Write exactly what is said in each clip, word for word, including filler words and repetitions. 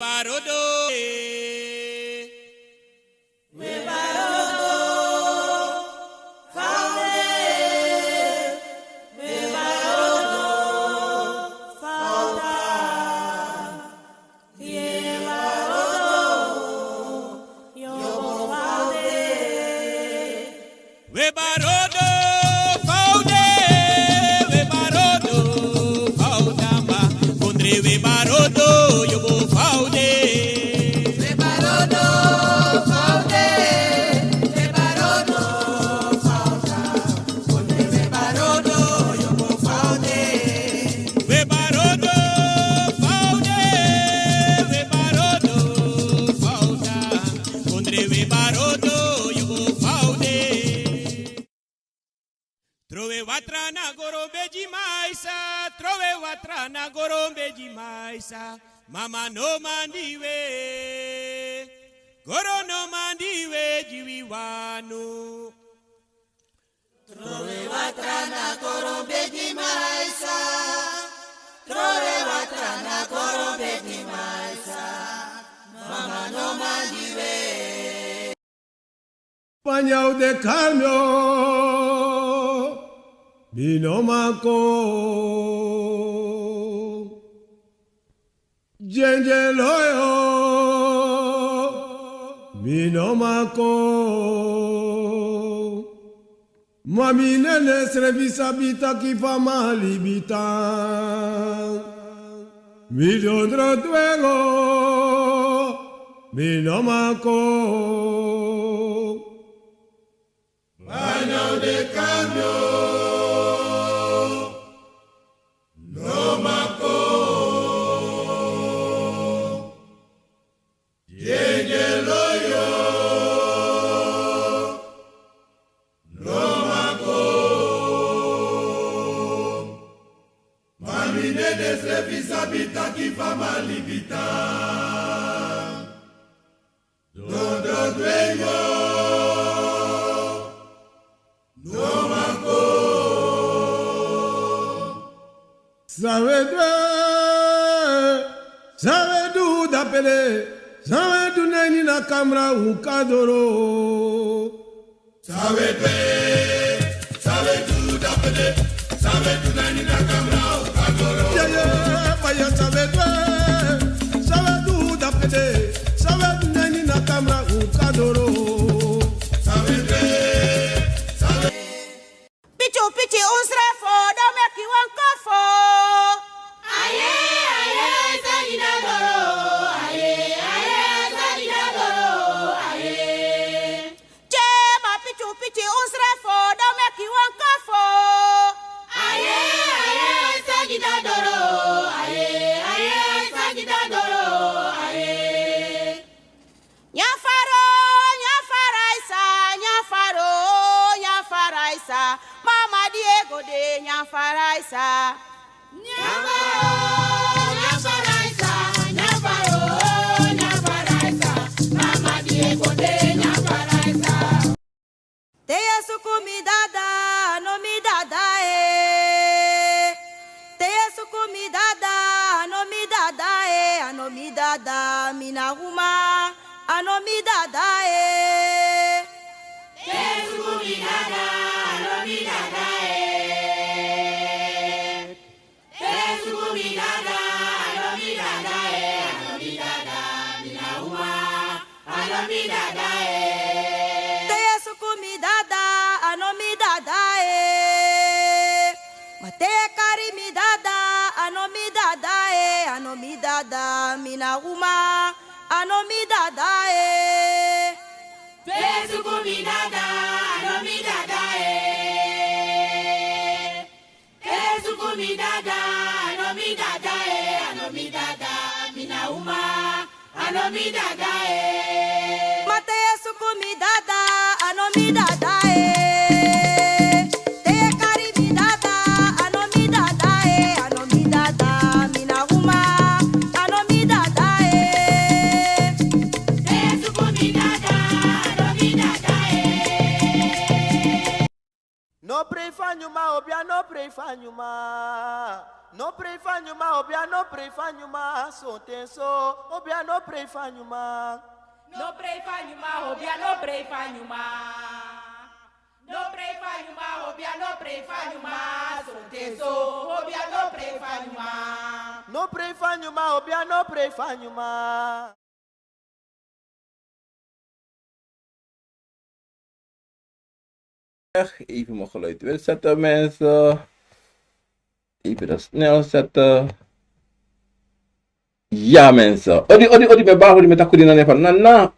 Barodo, eh. We barodo, faude, we barodo, fauda. Ye barodo, yo bo faude. We barodo, faude, we barodo, faudamba. Kondre we barodo, yo bo faude. We barodo, faude, we barodo, fauda. Kondre we barodo, yo bo faude. We barodo, faude, we barodo, fauda. Kondre we barodo, yo bo faude. Trowe watra na goro bedi maisa, trowe watra na goro bedi maisa. Mama no mandi we, goro no mandi we, di wi wani. Trowe watra na goro bedi maisa, trowe watra na goro bedi maisa. Mama no mandi we. Panyau de kalmio, mi no man kon. Djendje loyo, mi no man kon. Ma mi nene srefi sabi taki fa mi libi tan. Mi dondro dwengo, mi no man kon. Panyau de kalmio, no man kon. Djendje loyo, no man kon. Ma mi nene srefi sabi taki fa mi libi tan. Dondro dwengo, no man kon. San we du, san we du dapede, san we du na ini a kamra un kan doro. San we du, san we du dapede, san we du na ini a kamra un kan doro. Yeah, yeah, fire, san we du, san we du dapede, san we du na ini a kamra un kan doro. San we du, san we Piti piti un srefi, dan meki wan kofo. Aye, aye, sagi na doro. Aye, aye, sagi na doro. Aye. Tye ma piti piti un srefi, dan meki wan kofo. Aye, aye, sagi na doro. Aye, aye, sagi na doro. Aye. Nyan Faro, nyan Faraisa, nyan Faro, nyan Faraisa. Mama di e go de, nyan Faraisa. Nyan Faro, nyan Faraisa, nyan Faro, nyan Faraisa. Mama di e go de, nyan Faraisa. Te yu e suku mi dada, a no mi dada e. Te yu e suku mi dada, a no mi dada e, a no mi dada, mi na uma, a no mi dada e. Te yu e suku mi dada, a no mi dada e. Te yu e suku mi dada, a no mi dada e, a no mi dada, mi na uma, a no mi dada e. Te yu e suku mi dada, a no mi dada e. Ma te yu e kari mi dada, a no mi dada e, a no mi dada, mi na uma, a no mi dada e. Te yu e suku mi dada, a no mi dada e. Te yu e suku mi dada, a no mi dada e, a no mi dada, mi na uma, a no mi dada e. Ma te yu e suku mi dada, a no mi dada e. Te yu e kari mi dada, a no mi dada e, a no mi dada, mi na uma, a no mi dada e. Te yu e suku mi dada, a no mi dada e. No prei fa nyuma obi No pray for you, ma. No pray for you, ma. Obia no pray for you, ma. So ten so. Obia no pray for you, ma. No pray for you, ma. Obia no pray for you, ma. No pray for you, ma. Obia no pray for you, ma. So ten so. Obia no pray for you, ma. No pray for you, ma. Obia no pray for you, ma. Even mijn geluid weer zetten, mensen. Even dat snel zetten. Ja, mensen. Odi, odi, odi, mi bari odi, mi taki odi na nen fu Nana.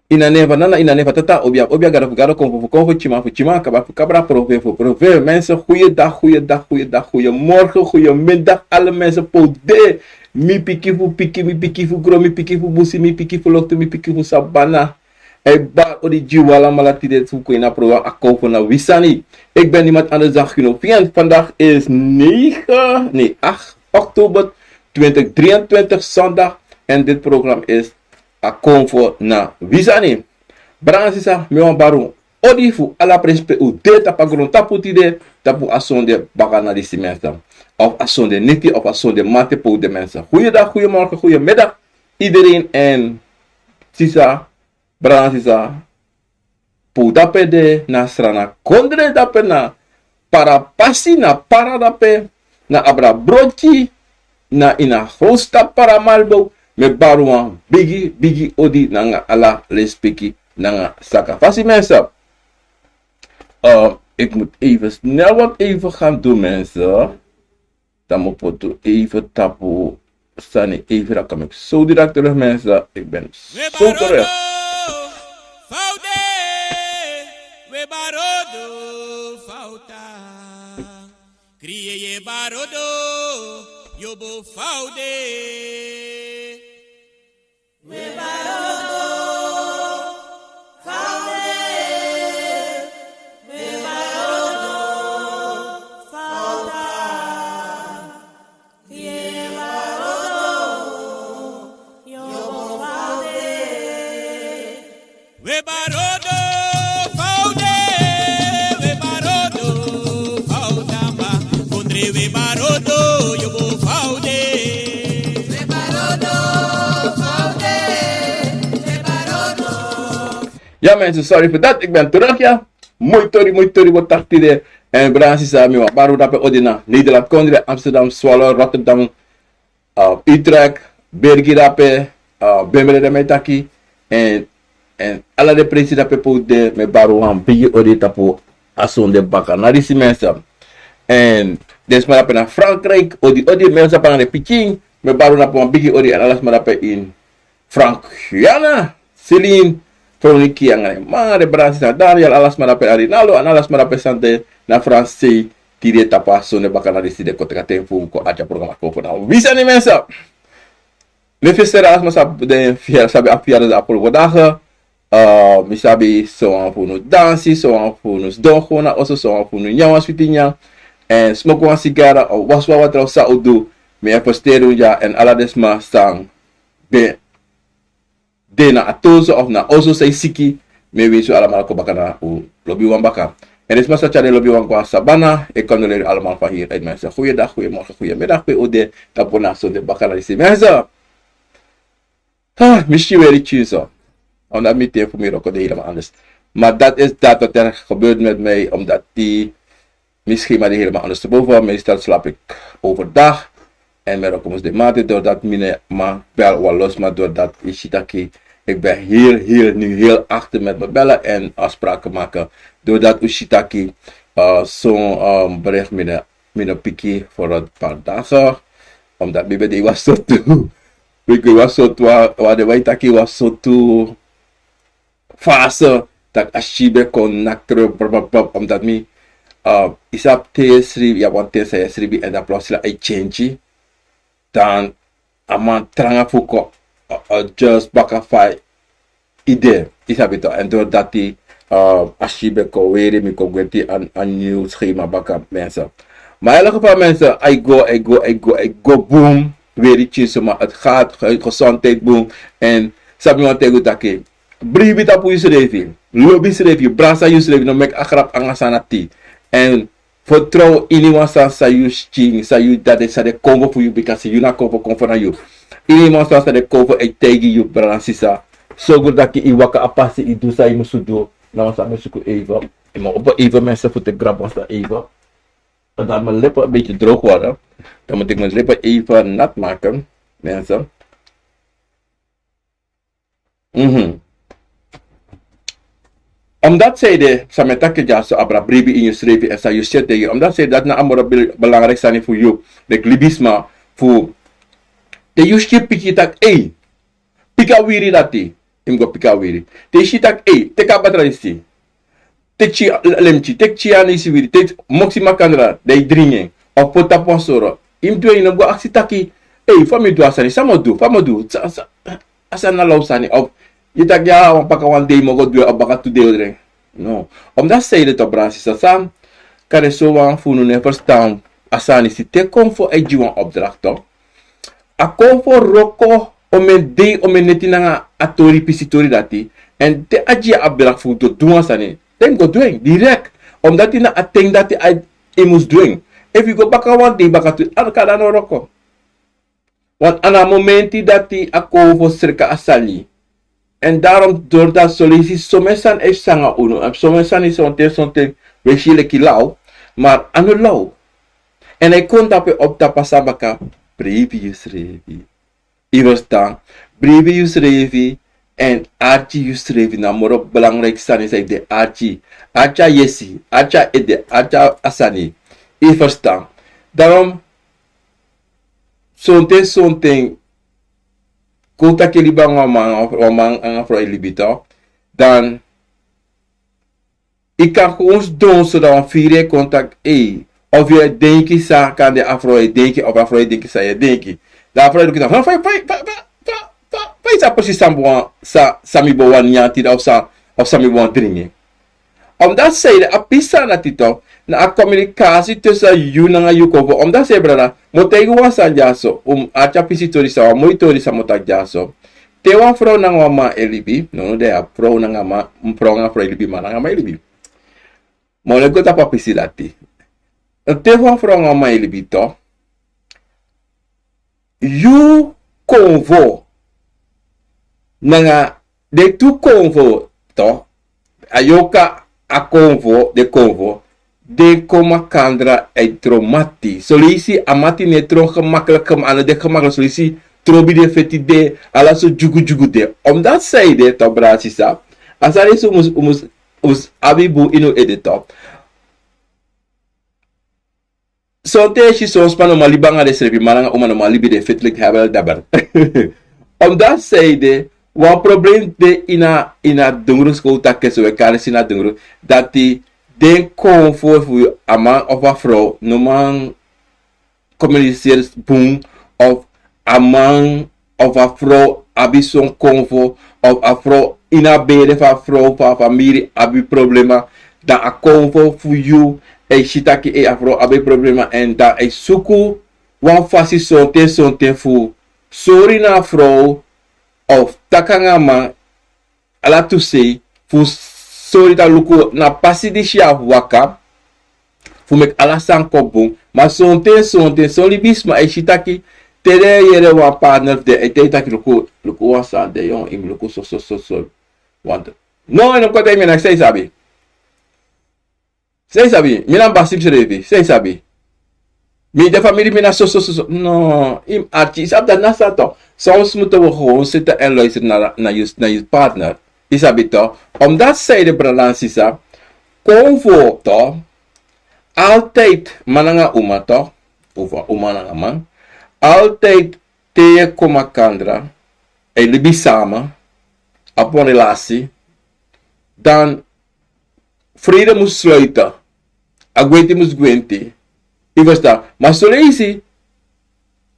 Ini a nen fu Nana, ini a nen fu Tata, obia, obia, gado fu gado, konfo fu konfo, tyiman fu tyiman, kabra fu kabra, profeer fu profeer. Mensen, goeiedag, goeiedag, goeiedag, goeiemorgen, goeiemiddag, alle mensen, pode. Mi pikin fu pikin, mi pikin fu gron, mi pikin fu busi, mi pikin fu loktu, mi pikin fu sabana. Hey, bari odi gi un alamala tide fu kon ini a program Akomfo na wi sani. Ik ben niemand anders dan Gino Vian. Vandaag is negen, nee, acht oktober twintig drieëntwintig, zondag. En dit program is Akomfo na wi sani. Brada nanga sisa, mi wani bari un odi fu ala presi pe un de tapu a grontapu tide, tapu a sonde baka na disi, mensen. Of a sonde niti, of a sonde mate pe un de, mensen. Goeiedag, goeiemorgen, goeiemiddag, iedereen. En sisa, brada nanga sisa, pe un dape de, na Sranan kondre dape, na Parapasi, na Para dape, na Abrabroti, na ini a grootstad Paramaribo, mi e bari un wan bigi, bigi odi nanga ala respeki nanga sakafasi, mensen. Eh, ik moet even snel wat even gaan doen, mensen. Dan mi o poti un even tapu sani, even, dan kom ik zo direct terug, mensen. Ik ben zo terug. We barodo, faude, we barodo, fauta. Kriye ye barodo, yobo faude. We barodo, faude, we barodo, fauta. Kriye ye barodo, yobo faude. We barodo, faude, we barodo, faudamba. Kondre we barodo, yobo faude. We barodo, faude, we barodo. Ja, mensen, sorry voor dat. Ik ben terug, ja. Moi tori, moi tori, bo taki tide. En brada nanga sisa, mi wani bari un dape odi na Nederland kondre, Amsterdam, Zwolle, Rotterdam, uh, Utrecht, België dape, uh, Bemere de mi e taki, en, en ala den presi dape pe un de, mi e bari un wan bigi odi tapu a sonde baka na disi, mensen. En den sma dape na Frankrijk, odi, odi, mensen, nanga den pikin, mi e bari un dape wan bigi odi, en ala sma dape in Frank, Guyana, Celine, Veronica, nanga den man, den brada nanga sisa, Daniel, ala sma dape, Arinaldo, nanga ala sma dape san de na Fransei, tide tapu a sonde baka na disi, den kon teki a ten fu un kon arki a programa Akomfo na wi sani, mensen. Mi felisiteri ala sma san den sabi a verjaardag de afgelopen dagen. Eh, mi sabi son wan fu unu dansi, son wan fu unu sidon na oso, son wan fu unu nyan wan switi nyan. En smoki wan sigara, of wasi wan watra, of san un du. Mi e felisiteri un dya, en ala den sma san ben de na atoso of na oso san e siki, mi e winsi un alamala kon baka na un lobiwan baka. En den sma san tyari den lobiwan go na sabana, ik condoleer u allemaal van hieruit, mensen. Goeiedag, goeiemorgen, goeiemiddag pe un de tapu na sonde baka na disi, mensen. Ah, mi si weri tyin so. Omdat mi ten fu mi wroko de helemaal anders. Maar dat is dat wat er gebeurt met mij, omdat die Mi schema de helemaal ondersteboven. Meestal slaap ik overdag. En mi e wroko mus de mate, doordat mi no man bel wan lo sma, doordat yu si taki ik ben heel, heel, nu heel achter met mijn bellen en afspraken maken. Doordat yu si taki, eh, zo'n, ehm, bericht mi no, mi no piki voor een paar dagen. Omdat mi ben de wan sortu, mi ben de wan sortu, wan, wan de wan taki wan sortu fase, taki a sibeko nakro, brababab, omdat mi, eh, yu sabi te yu e sribi, yu abi wan ten san yu e sribi, en dan plotseling a e change. Dan a man tranga fu kon, eh, eh, just baka fa yu de, yu sabi toch. En doordat yu, eh, a sibeko weri, mi kon gwenti a, a nieuw schema baka, mensen. Maar in elk geval, mensen, a e go, a e go, a e go, a e go boom. Weri tyin suma, het gaat, ge-, gezondheid boom. En sabi wan ten yu taki, bribi tapu yusrefi, lobi yusrefi, brasa yusrefi, no meki a grap nanga san na ati. Èn fertrow ini wan sani san yu skin, san yu dati, san de konfo fu yu, bikasi yu na konfo, konfo na yu. Ini wan sani san de konfo e taigi yu, brada nanga sisa. Sorgu taki yu waka a pasi, yu du san yu musu du. Na wan sani mi e suku even. Yu man opo even, mensen, fu te grabu wan sani even. Dan mijn lippen een beetje droog worden. Dan moet ik mijn lippen even nat maken, mensen. Mhm. Omdat zij de, san mi e taki dyaso, abra bribi ini yu srefi èn san yu seti. Omdat zij de, dati na a moro bel-, belangrijk sani fu yu, leki libisma, fu te yu skin piki taki, ei, piki a wiri dati, yu mus go piki a wiri. Te yu si taki, ei, teki a batra disi, teki lemti, teki a nisi wiri, teki moksi makandra, dan yu dringi en, of poti tapu wan soro. Yu mus du en, yu no go aksi taki, ei, fa mi du a sani, san mi o du, fa mi o du, sa, sa, a sani na law sani, of yu taki, ya, wan baka wan dei mi o go du en, of baka tu dei o dringi. No. Omdat zij de, toch, brada nanga sisa, san kande sowan fu unu no e ferstan a sani disi, te konfo e gi wan opdracht, toch. A konfo wroko omeni dei, omeni neti nanga a tori, pisi tori dati. Èn te a gi a opdracht fu go du wan sani, dan yu mus go du en direct. Omdat na a ten dati a, yu mus du en. Efu yu go baka wan dei, baka tu, a no kan, a no wroko. Want a na a momenti dati a konfo sreka a sani. Èn daarom, doordat son leisi somen sani e psa nanga unu, èn somen sani sonten, sonten wi e si leki law, maar a no law. Èn a e kon tapu en, op tapu a sani baka, bribi yu srefi. Yu ferstan? Bribi yu srefi, èn arki yu srefi na moro belangrijk sani san yu de, arki. Arki a yesi, arki a ede, arki a sani. Yu ferstan? Daarom, sonten, sonten, kon taki yu libi nanga wan man, of wan man nanga frow e libi, toch, dan yu kan gewoon sidon so, dan wan firi e kon taki, ei, of yu e denki san kande a frow e denki, of a frow e denki san yu e denki. Dan a frow e luku taki, fa, fa, fa yu sa presi san mi bo wan, sa, san mi bo wan nyan tide, of sa, of san mi bo wan dringi. Omdat zij de, a pisi sani dati, toch, na a communicatie tussen yu nanga yu konfo. Omdat zij, brada, mi o taigi wan sani dyaso, un arki a pisi tori san, wan moi tori san mi o taki dyaso. Te wan frow nanga wan man e libi, no, no, de a frow nanga man, frow nanga frow e libi, man nanga man e libi. Ma un no e go tapu a pisi dati. Te wan frow nanga wan man e libi, toch, yu konfo nanga den tu konfo, toch, a yorka, a konfo, den konfo, den kon makandra e tron mati. Son leisi a mati no e tron gemakkelijk, a no de gemakkelijk, son leisi trobi de, feti de, ala sortu dyugudyugu de. Omdat zij de, toch, brada nanga sisa, a sani disi un mus, un mus, un mus abi bun ini un ede, toch. Sonten yu si son sma no man libi nanga densrefi, man nanga uma no man libi, den feti leki hebel daber. Omdat zij de, wan probleem de ini a, ini a dungru, so kon un taki, so wi e kari en ini a dungru, dati den konfo fu yu, a man of a frow no man communiceren bun, of a man of a frow abi son konfo, of a frow, ini a bere fu a frow, fu a famiri abi problema, dan a konfo fu yu e si taki, ei, a frow abi problema, èn dan a e suku wan fasi sonten, sonten fu sori na a frow, of taki nanga a man, ala tu sei, fu sori taki luku, na a pasi disi yu abi waka, fu meki ala sani kon bun. Ma sonten, sonten, son libisma e si taki, te den e yere wan partner fu den, e taigi taki luku, luku wan sani de, yon, yu mus luku so, so, so, so. Want, no, yu no kon taigi mi, na san yu sabi. San yu sabi, mi na basi misrefi, san yu sabi. Mi de famiri, mi na so, so, so, so. No, yu mus arki, yu sabi dati na san, toch. Soms moeten we gewoon zitten en luisteren naar, naar je, naar je partner. Yu sabi, toch. Omdat zij de, brada nanga sisa, konfo, toch, altijd, man nanga uma, toch, of uma nanga man, altijd te yu e kon makandra, e libi samen, abi wan relasi, dan vrede mus sluiten. A gwenti mus gwenti. Yu ferstan? Ma son leisi,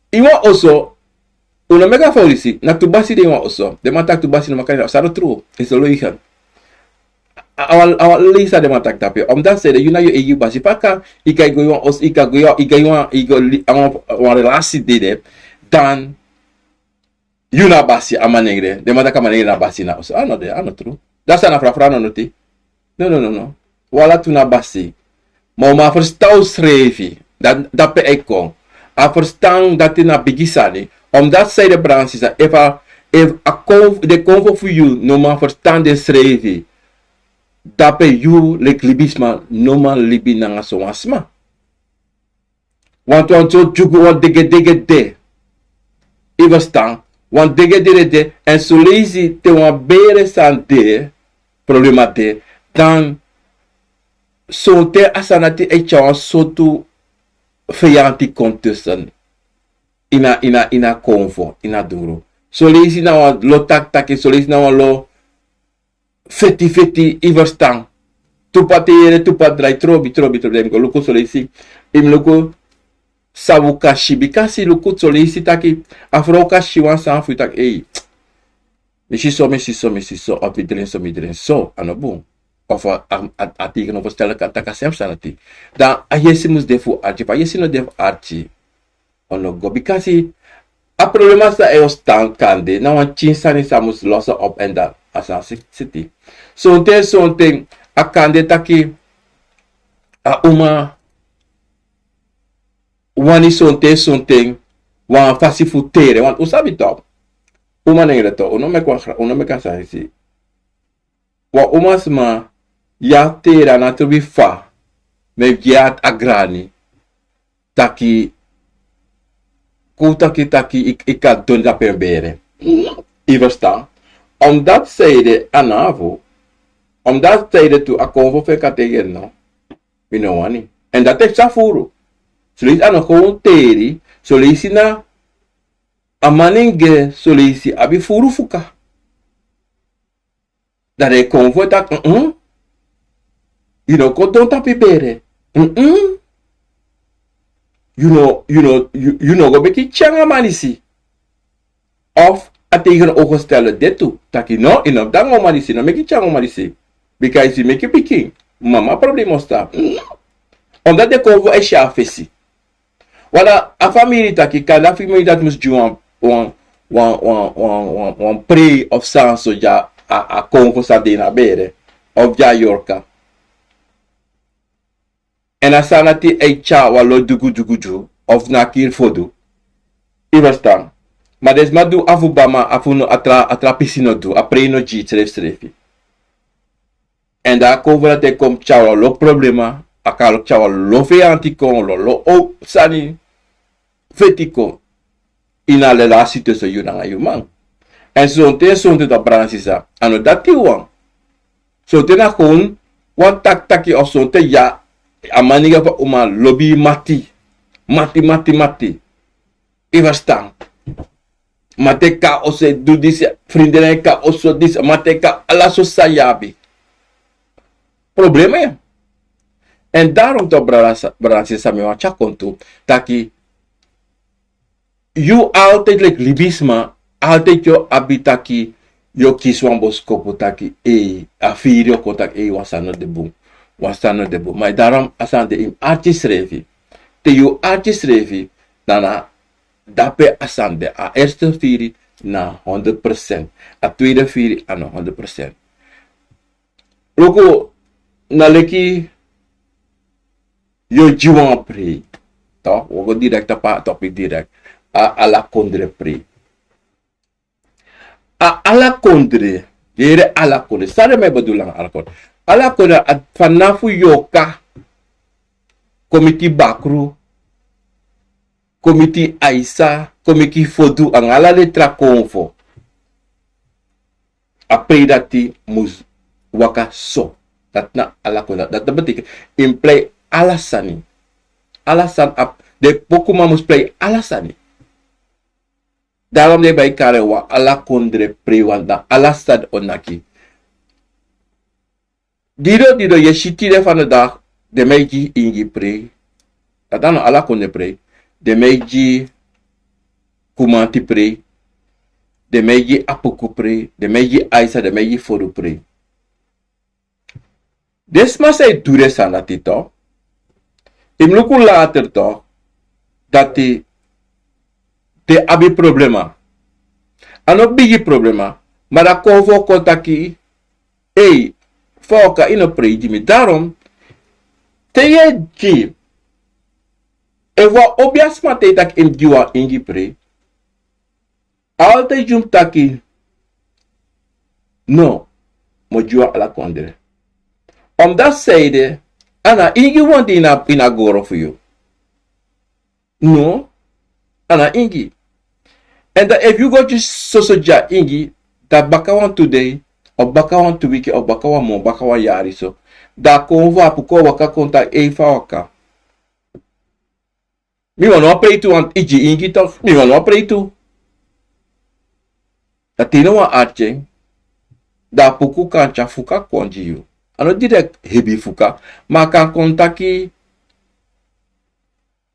ini wan oso, un no meki a fowlisi, na tu basi de ini wan oso. Den man taki tu basi no man kari, san no tru, is a leugen. A, a wan, a wan lei san den man taki tapu. Omdat zij de, yu na yu eigi basi. Fa kan yu go ini wan oso, yu go, yu go ini wan, yu go, yu go, wan, wan relasi de de, dan yu na basi, a manengre. Den man taki a manengre na basi na oso. A no de, a no tru. Dati san na frafra, no noti. No, no, no, no. Un ala tu na basi. Ma un man ferstan unsrefi. Dape a e kon. A ferstan dati na bigi sani. Omdati san yu de, brada nanga sisa, efu a, efu a kon, den konfo fu yu no man ferstan densrefi, dape yu leki libisma no man libi nanga sowan sma. Wantu wan so dyugu, wan degedege de. Yu ferstan? Wan degedege de. Èn soleisi te wan bere sani de, problema de, dan sonten a sani dati e tyari wan sortu feyanti kon tussen. Ini a, ini a, ini a konfo, ini a dungru. Soleisi na wan lo taki taki, soleisi na wan lo feti feti, yu ferstan. Tu pati yere, tu pati drai, trobi, trobi, trobi. Dan yu mus go luku soleisi. Yu mus luku san un kan si. Bikasi luku soleisi taki, a frow kan si wan sani fu yu taki, ei, mi si so, mi si so, mi si so, of mi dren so, mi dren so, a no bun. Of a, a, a, a teigen no ferstel taki a srefi sani dati. Dan a yesi mus de fu arki, efu a yesi no de fu arki, un no go. Bikasi a problema san e ontstaan kan de na wan pikin sani san mus lossen op en dan a sani seti. Sonten, sonten a kan de taki a uma wani sonten, sonten wan fasi fu teri, want un sabi toch. Uma nengre toch, un no meki wan gra-, un no meki a sani si. Wan umasma ya teri a na trobi fa, mi e gi a grani taki, kon taki, taki yu, yu kan doni dape en bere. Yu ferstan? Omdati san yu de a na fu, omdati san yu de tu a konfo fu en kan teigen no, mi no wani. Èn dati e psa furu. Soleisi a no kon teri, soleisi na a manengre, soleisi abi furu fuka. Dan den e kon fu taki, mm, yu no kon don tapu yu bere. Mm, yu no, yu no, yu, yu no go meki tyari a man disi. Of a tegenovergestelde de tu. Taki no, yu no mus de nanga a man disi, no meki tyari a man disi. Bika yu si meki pikin, mama problema o stap. Mm. Omdat den kon fu e si a fesi. Wala a famiri taki, kande a famiri dati mus gi wan, wan, wan prei of san so, di a, a kon fu san de ini a bere, of di a yorka. Èn a sani dati e tyari wan lo dugu dugu du, of na kiri fodu. Yu ferstan? Ma den sma du a fu bama, a fu no, a tra, a tra pisi no du, a prei no gi srefsrefi. Èn dan a kon fu dati e kon tyari wan lo problema, a kan tyari wan lo feyanti kon, lo, lo o sani feti kon. Ini a lelasi tussen yu nanga yu man. Èn sonten, sonten dan, brada nanga sisa, a no dati wawan. Sonten na kon wan taki taki of sonten ya, a manengre fu a uma lobi mati. Mati, mati, mati. Yu ferstan? Mati e kon a oso e du disi, frindin e kon a oso disi, mati e kon a ala so san yu abi. Problema ya. Èn daarom toch, brada, brada nanga sisa, mi wani tyari kon tu taki yu altijd leki libisma, altijd yu o abi taki, yu o kisi wan boskopu taki, ei, a firi o kon taki, ei, wan sani no de bun. Wan sani no de bun. Ma daarom a sani de ini arki srefi. Te yu arki srefi, dan na dape a sani de. A eerste firi na honderd procent. A tweede firi a no honderd procent. Luku, na leki yu o gi wan prei. Toch, wi o go direct tapu a topic direct. A ala kondre prei. A ala kondre, yere, ala kondre. San den man e bedoel nanga ala kondre? Ala kondre, a fanafu yorka, kon miti bakru, kon miti aisa, kon miti fodu, nanga ala den tra konfo. A prei dati mus waka so. Dati na ala kondre. Dati, dati betekent yu mus prei ala sani. Ala sani, a, den pokuman mus prei ala sani. Daarom den e bai kari en wan ala kondre prei, want na ala sani o naki. Didon, didon, yu e si tide van de dag, den man e gi ingi prei. Dati na ala kondre prei. Den man e gi kumanti prei. Den man e gi apuku prei. Den man e gi aisa, den man e gi fodu prei. Den sma san e du den sani dati toch, yu mus luku later toch, dati den abi problema. A no bigi problema, ma dan konfo o kon taki, ei, fa waka, yu no prei gi mi. Daarom, Te yu e gi, efu wan obiasma te yu taki yu mus gi wan ingi pri, altijd yu mus taki no, mi o gi wan ala kondre. Omdat seide, a na ingi wan di ini a goro fu yu. No, a na ingi. Èn dan efu yu go gi soso gi a ingi, dan baka wan tu dei, of baka wan tu wiki, of baka wan mun, baka wan yari so, dan a kon fu a puku o waka kon taki ei fa waka. Mi wani wan prei tu, want i gi ingi toch, mi wani wan prei tu. Dati no wan arki en. Dan a puku kan tyari fuka kon gi yu. A no direkt hebi fuka, ma a kan kon taki,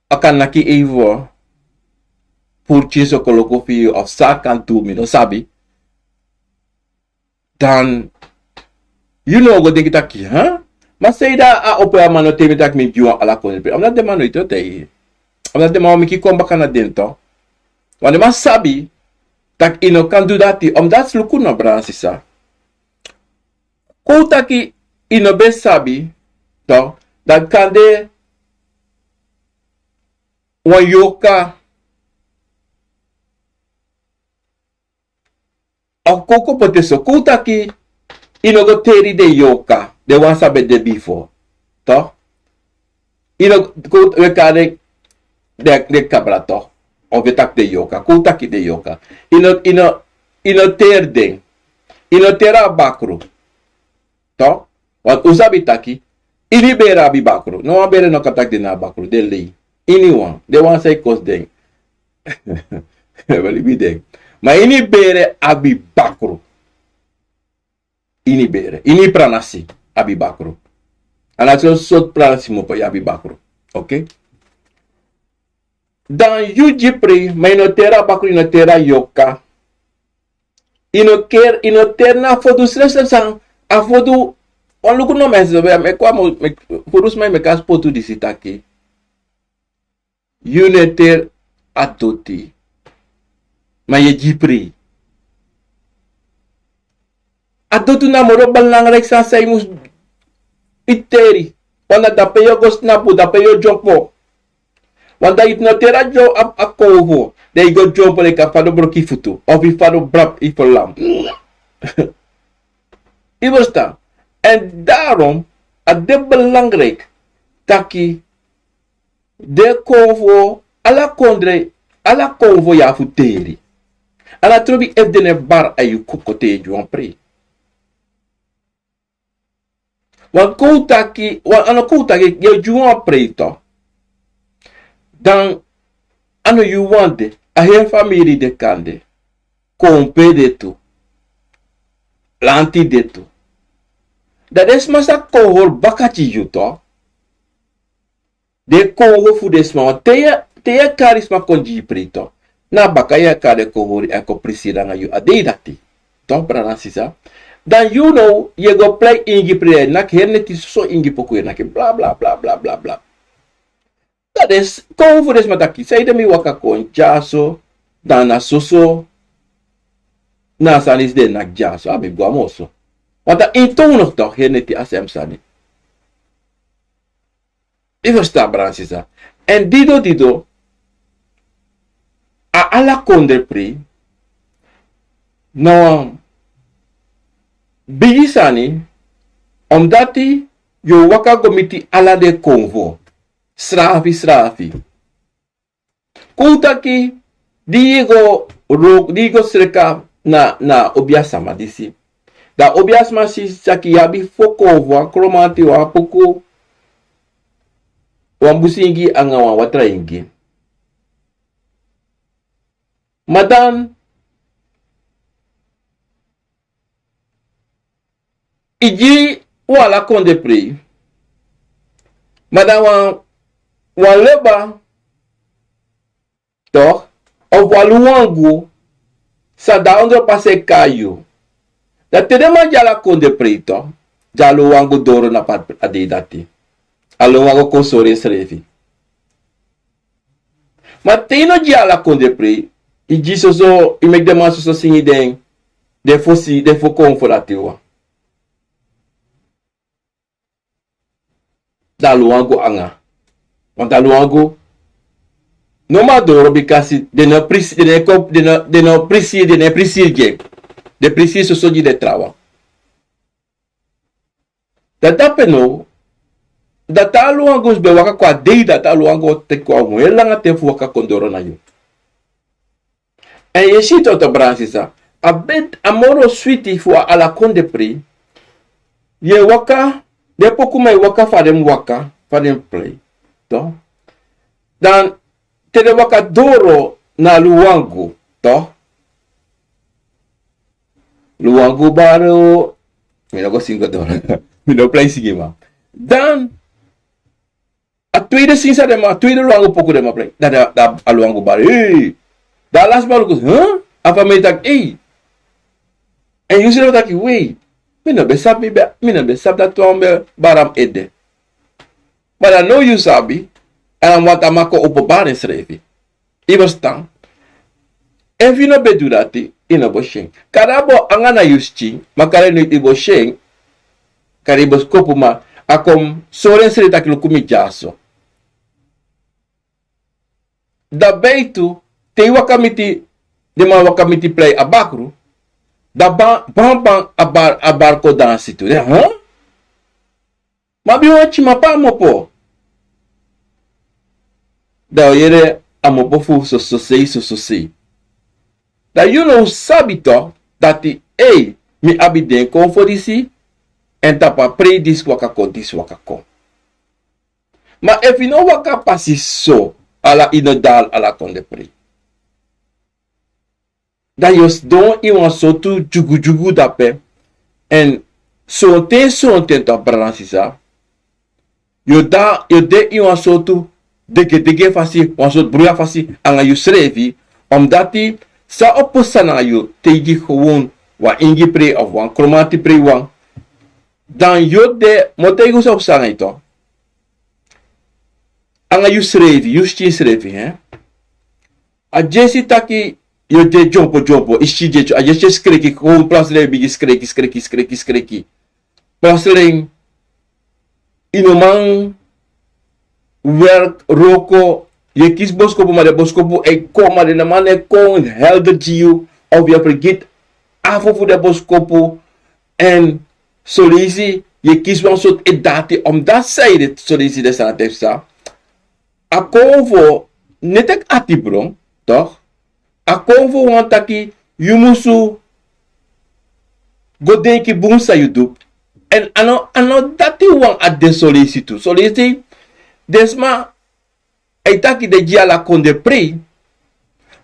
a kan naki even puru tyenso koloku fu yu of san a kan du, mi no sabi. Dan yu no o go denki taki, ha? Ma seide a opo ya man no tei mi taki mi gi wan ala kondre pri. Omdat den man no iti o tei. Omdat den man o meki kon baka na den to. Want den man sabi taki i no kan du dati. Omdat luku no, brada sisa. Kon taki i no ben sabi to, dan kande wan yoka a kon kon poti so. Kon taki i no go teri den yoka, den wan san ben de bifo. To? I no kon, we kari den, den kabra to. Of we taki den yoka. Kon taki den yoka. I no, i no, i no teri den. I no teri a bakru. To? Want un sabi taki ini bere abi bakru. No wan bere no kan taki den no abi bakru. Den lei. Ini wan. Den wan san e kosi den. We libi den. Ma ini bere abi bakru. Ini bere. Ini pranasi abi bakru. A na so sortu pranasi mopo yu abi bakru. Oké? Dan yu gi pri, ma i no teri a bakru, i no teri a yoka. I no keri, i no teri na fodu srefsrefi san. A fodu, wan luku no, mi e si, mi e kon a mo, mi e, furu sma e meki a spotu disi taki yu no e teri a doti, ma yu e gi pri. A doti na moro belangrijk san san yu mus teri. Want na dape yu o go snapu, dape yu o dyompo. Want dan yu no teri a, a kowfu, dan yu go dyompo leki a fadon broki futu, of yu fadon brap yu fu lam. Yu ferstan? En daarom a de belangrijk taki den kowfu, ala kondre, ala kowfu yu abi fu teri. A no trobi efu den e bari a yu koko te yu e gi wan prei. Wan kon taki, wan, a no kon taki yu e gi wan prei to. Dan a no yu wan de, a heri famiri de kande. Kompe de tu. Lanti de tu. Dan den sma sa kon hori baka gi yu to. Den kon go fu den sma, want te yu e, te yu e kari sma kon gi yu prei to, na baka yu e kari den kon hori èn kon prisiri nanga yu a dei dati. To, brada nanga sisa. Dan yu now, yu e go prei ingi prei, yu e naki heri neti soso ingi poku yu e naki bla bla bla bla bla bla. Dan den s-, kon fu den sma taki, sanede mi waka kon dyaso, dan na soso, na a sani disi den e naki dyaso, a mi go a moso. Want a ini town nog toch, heri neti a sem sani. Yu ferstan, brada nanga sisa. Èn dido dido, a ala kondre prei na wan bigi sani, omdati yu o waka go miti ala den konfo srafi srafi. Kon taki di yu go, di yu go sreka na, na obiasma disi. Dan obiasma si taki yu abi fo konfo, wan kromanti, wan puku, wan busingi anga wan watra ingi. Ma dan i gi wan ala kondre prei. Ma dan wan, wan leba, toch, of wan luwangu sa de a ondro pasi e kai yu. Dan te den man gi ala kondre prei, toch, dan a luwangu doro na pa a dei dati. A luwangu kon sori ensrefi. Ma te yu no gi ala kondre prei, yu gi soso, yu meki den man soso singi den, den fosi, den fo konfo dati wan. Dan a luangu anga. Want a luangu no man doro bikasi den no prisi, den no e kon, den no, den no prisi, den no e prisi gi en. Den prisi soso gi den trawan. Dan dape now, dati a luangu ben waka kon a dei, dati a luangu o teki wan heri langa ten fu waka kon doro na yu. Èn yu e si yu, toto brada, sisa, a ben a moro switi fu a ala kondre prei. Yu e waka, den pokuman e waka fa den mus waka, fa den mus prei. Dan te den waka doro na luangu, to. Luangu bari o, mi no go singi doro. Mi no prei singi, ma dan a tweede singi san den man, a tweede luangu poku den man prei. Dan a luangu bari, hei. Dan a lasi man luku, huh? A famiri taki, hei. Èn yu srefi taki, wei. Mi no ben sabi, mi no ben sabi dati wan ben bari a mi ede. Ma dan now yu sabi, èn a wani a man kon opo bari ensrefi. Yu e ferstan? Efu yu no ben du dati, yu no bo si en. Kari a bo anga na yu skin, ma kari noiti yu bo si en. Kari yu boskopu, ma a kon sori ensrefi taki luku mi dyaso. Dan beitu, te yu waka miti, den man waka miti prei a bakru, dan ban, ban, ban, a bari, a bari kon dansi tu. Dan, huh? Ma mi wan tyiman, pe a mopo? Dan yu o yere a mopo fu sososei, sososei. Dan yu now sabi to, dati, ei, mi abi den konfo disi, èn tapu a prei disi waka kon, disi waka kon. Ma efu yu no waka pasi so, ala yu no dal ala kondre prei. Dan yu o sidon ini wan sortu dyugudyugu dape. Èn sonten, sonten, to, brada nanga sisa, yu o de, yu o de ini wan sortu degedege fasi, wan sortu bruya fasi anga yusrefi. Omdati san o pasa nanga yu te yu gi gewoon wan ingi prei of wan kromanti prei wan. Dan yu o de, mi o taigi yu san o pasa nanga yu, to. Anga yusrefi, yu skin srefi, hè. A dyesi taki yu o de dyompo dyompo, yu skin dyesi, a dyesi e skreki, gewoon plotseling yu bigin skreki, skreki, skreki, skreki. Plotseling yu no man werk, wroko, yu e kisi boskopu, ma den boskopu e kon, ma den no man e kon helder gi yu, of yu e fergiti afo fu den boskopu, èn son leisi yu e kisi wan sortu e dati, omdati san ede, son leisi den sani dati e psa. A konfo no e teki ati bron, toch? A konfo wani taki yu musu go denki bun san yu du. Èn a no, a no dati wawan a de son leisi tu. Son leisi den sma e taki den gi ala kondre prei.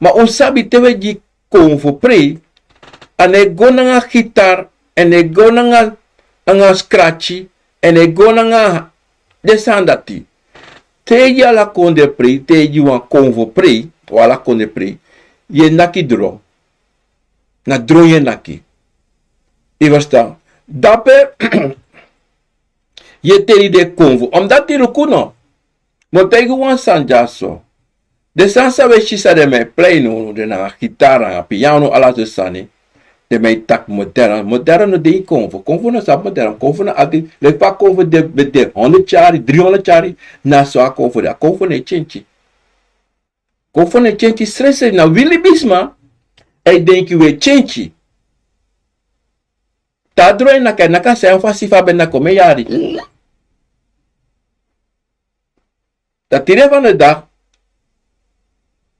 Ma un sabi te un e gi konfo prei, a no e go nanga gitar, a no e go nanga, nanga skraki, a no e go nanga den sani dati. Te yu e gi ala kondre prei, te yu e gi wan konfo prei, wan ala kondre prei, yu e naki dron. Na dron yu e naki. Yu e ferstan? Dape yu e teri den konfo. Omdati luku no. Mi o taigi yu wan sani dyaso. Den sani san un e si san den man e prei now, den nanga gitar, nanga piano, ala sortu sani. Den man e taki modern. Modern no de ini konfo. Konfo no sabi modern. Konfo na altijd, leki fa konfo de, ben de honderd yari, driehonderd yari, na so a konfo de. A konfo no e tyentyi. Konfo no e tyentyi sresi, na wi libisma e denki wi e tyentyi. Te a dron e naki, a e naki a srefi fasi fa a ben naki omen yari. Dan tide fanowdu dei,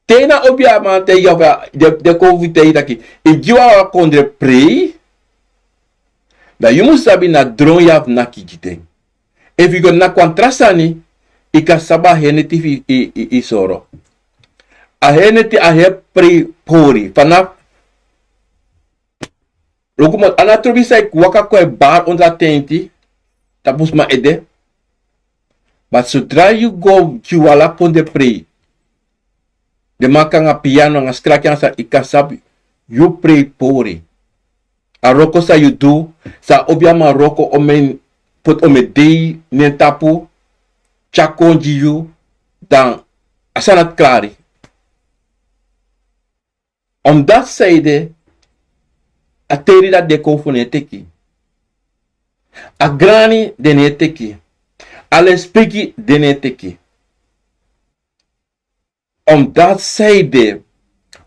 te na obiaman taigi yu, den, den konfo taigi yu taki, yu e gi wan ala kondre prei, dan yu mus sabi na dron yu abi naki gi den. Efu yu go naki wan tra sani, yu kan sabi a heri neti fu yu, yu, yu soro. A heri neti, a heri prei pori. Vanaf Luku, ma a no trobi san e waka kon e bari ondro a tenti tapu sma ede. Ma sodra yu go gi wan ala kondre prei, den man kon nanga piano, nanga skraki, nanga san, yu kan sabi yu prei pori. A wroko san yu du, san a obiaman wroko omen, poti omen dei na en tapu, tyari kon gi yu, dan a sani dati klari. Omdati san ede, a teri dati den konfo no e teki. A grani den no e teki. A lespeki den no e teki. Omdat san ede,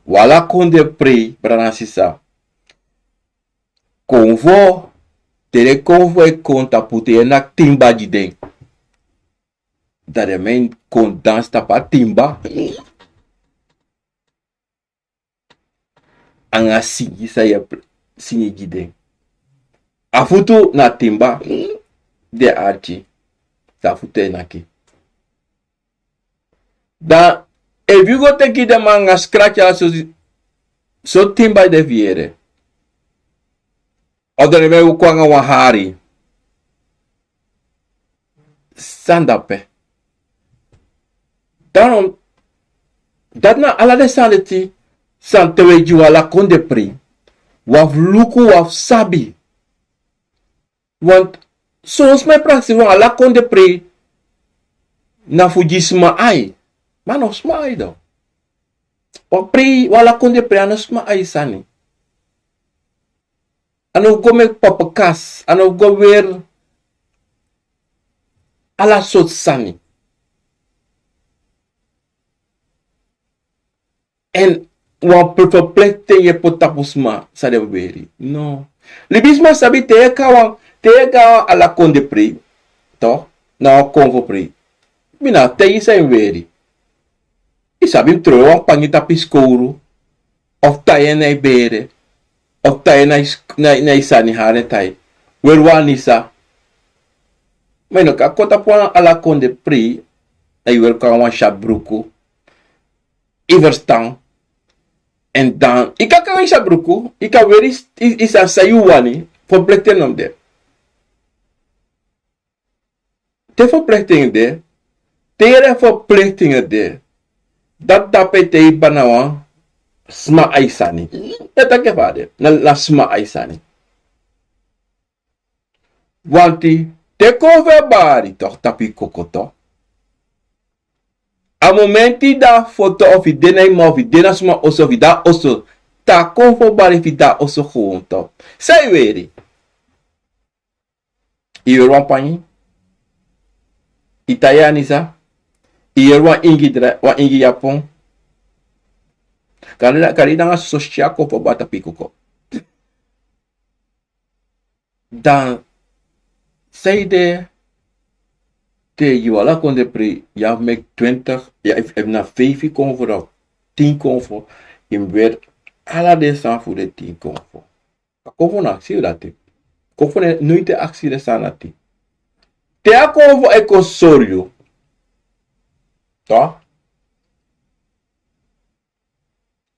wi ala kon de prei, brada nanga sisa. Konfo, te den konfo e kon tapu, te yu e naki timba gi den. Dan den man e kon dansi tapu a timba. Anga singi san yu e singi gi den. A futu na timba, den arki, san a futu e naki. Dan efu yu go teki den man anga skraki ala sortu, sortu timba yu de fu yere. Of dan den man e kon anga wan hari. San dape. Dan, dati na ala den sani dati, san te wi e gi wan ala kon de prei, wi abi fu luku, wi abi fu sabi. Want son sma e prakseri wan ala kon de prei na fu gi sma ai. Ma a no sma ai dan. Wan prei, wan ala kon de prei a no sma ai sani. A no fu go meki papakas, a no fu go weri ala sortu sani. Èn wan verplichting yu e poti tapu sma san den mus weri. No. Libisma sabi te yu e kon a wan, te yu e kon a wan ala kon de prei, toch, na wan konfo prei, mi no abi taigi san yu mus weri. Yu sabi, mus trowe wan pangi tapu yu skowru, of tai en na yu bere, of tai en na yu sk-, na, na yu sani, hari en tai. Weri wan anisa. Ma yu no kan kon tapu wan ala kon de prei, dan yu weri kon anga wan syapu bruku. Yu ferstan? Èn dan yu kan kon anga yu syapu bruku, yu kan weri yu, yu sani san yu wani, verplichting no mus de. Te verplichting de, te yere verplichting de, dati dape te yu bari na wan sma ai sani. E taki fa a de, na, na sma ai sani. Want te konfo e bari toch tapu yu koko toch. A momenti yu de na foto of yu de na yu mma of yu de na sma oso of yu de na oso, te a konfo bari, efu yu de na oso gewoon toch, san yu weri? Yu weri wan pangi? Yu tai yu anisa? Yu weri wan ingi dra-, wan ingi yapon? Kari, kari nanga soso, si a konfo bari tapu yu koko. Dan san ede, te yu ala kon de prei, yu abi meki twintig, ya, efu, efu na feifi konfo dan tin konfo, yu mus weri ala den sani fu den tin konfo. A konfo no aksi yu dati. Konfo no e, noiti e aksi den sani dati. Te a konfo e kon sori yu, toch,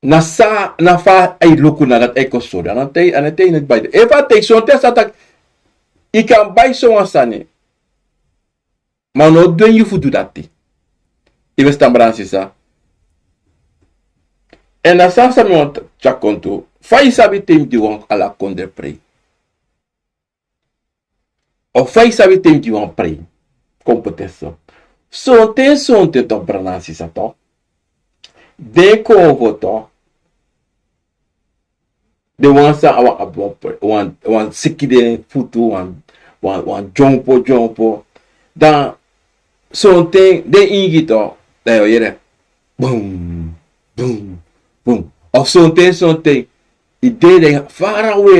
na san, na fa a e luku, na dati a e kon sori. A no e taigi, a no e taigi yu noti bai dati. Efu a taigi, sonten a sa taki yu kan bai sowan sani, ma a no o dwengi yu fu du dati. Yu ferstan, brada nanga sisa? Èn na san, san mi wani tyari kon tu, fa yu sabi te yu mus gi wan ala kon de prei? Of fa yu sabi te yu mus gi wan prei? Kon poti en so. Sonten, sonten toch, brada nanga sisa toch, den konfo toch, den wan san abi wan, wan, wan, wan siki den futu, wan, wan, wan dyompo, dyompo. Dan sonten den ingi toch, dan yu o yere bum, bum, bum. Of sonten, sonten yu de, dan farawe,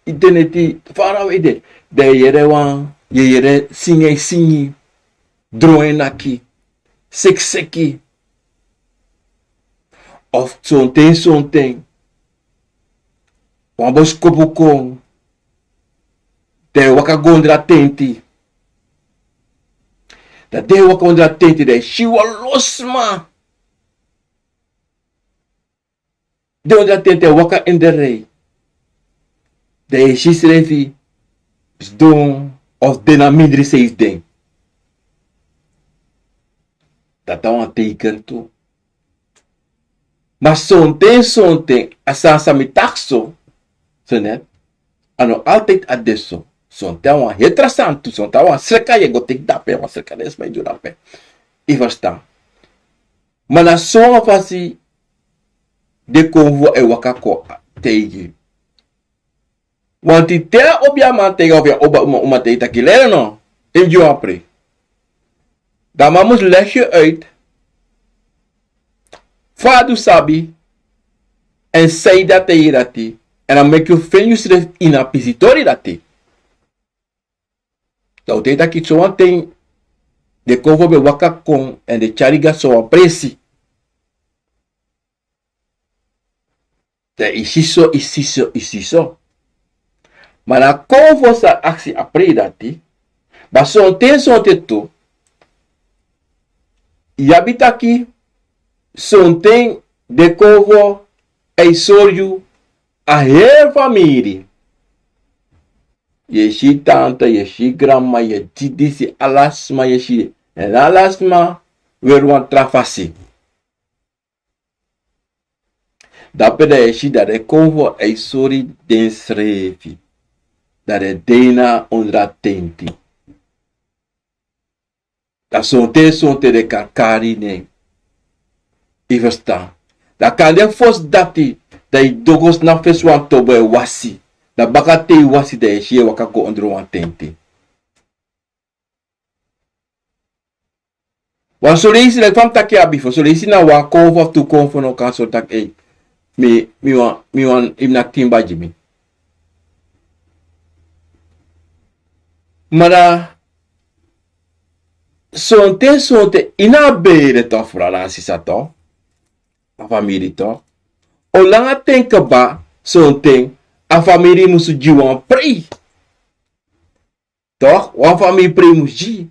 yu de neti, farawe yu de, dan yu yere wan, yu yere singi e singi, dron e naki, seki seki. Of sonten, sonten wan bosikopu kon, dan yu e waka go ondro a tenti. Dan te yu e waka ondro a tenti, dan yu e si wan lo sma. Den ondro a tenti e waka ini den rij. Dan yu e si yusrefi sidon, of den na mindri seisi den. Dati na wan teiken tu. Ma sonten, sonten a sani san mi taki so, so net, a no altijd a de so. Sonten a wan heri tra sani tu, sonten a wan sreka yu e go teki drape, wan sreka den sma e du drape. Yu ferstan? Ma na so wan fasi den konfo e waka kon taigi yu. Want te a obiaman taigi yu, of a obiaman, uman taigi yu taki lere no, yu mus gi wan prei. Dan a man mus legi yu uit fa a du sabi, èn san yu dati e yere dati, èn a meki yu feni yusrefi ini a pisitori dati. Dan un taigi taki sowan ten den konfo ben waka kon èn den tyari go na sowan presi. Dan yu si so, yu si so, yu si so. Ma na konfo sa aksi a prei dati. Ma sonten sonten tu yu abi taki sonten den konfo e sori yu a heri famiri. Yu e si tanta, yu e si granma, yu e si disi, ala sma yu e si. Èn ala sma weri wan tra fasi. Dape dan yu e si dan den konfo e sori densrefi. Dan den de na ondro a tenti. Dan sonten sonten den kan kari nen. Yu ferstan? Dan kande fosi dati dan yu doro go snapu fesi wan tobo e wasi. Dan baka te yu wasi dan yu e si yu e waka go ondro wan tenti. Wan son leisi leki fa mi taki ya bifo, son leisi na wan konfo fu tu konfo no kan sori taki ei, mi mi wan mi wan yu mus naki timba gi mi. Ma na sonten sonten ini a bere to, frada na sisa to, a famiri to, o langa ten kaba sonten a famiri musu gi wan prei. Tok wan famiri prei mus gi.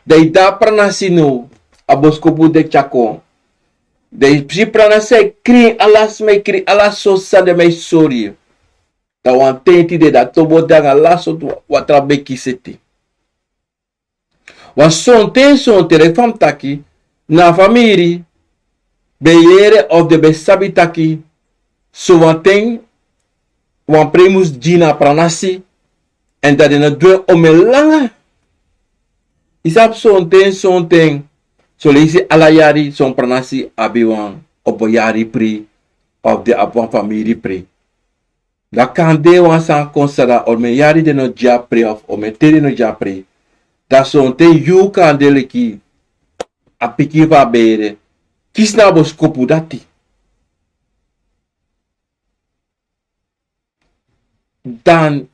Dan yu de na pranasi now, a boskopu de tyari kon. Dan yu si pranasi e krin ala sma e krin ala sortu sani den man e sori yu. Dan wan tenti de dan tobo de nanga ala sortu watra beki seti. Wan sonten sonten leki fa mi taki, na a famiri ben yere of den ben sabi taki sowan ten wan prei mus gi na a pranasi. Èn dan den no du en omen langa. Yu sabi sonten sonten, son leisi ala yari son pranasi abi wan opo yari prei of den abi wan famiri prei. Dan kande wan sani kon sara omen yari den no gi a prei of omen ten den no gi a prei. Dan sonten yu kande leki a pikin fu a bere kisi na a boskopu dati. Dan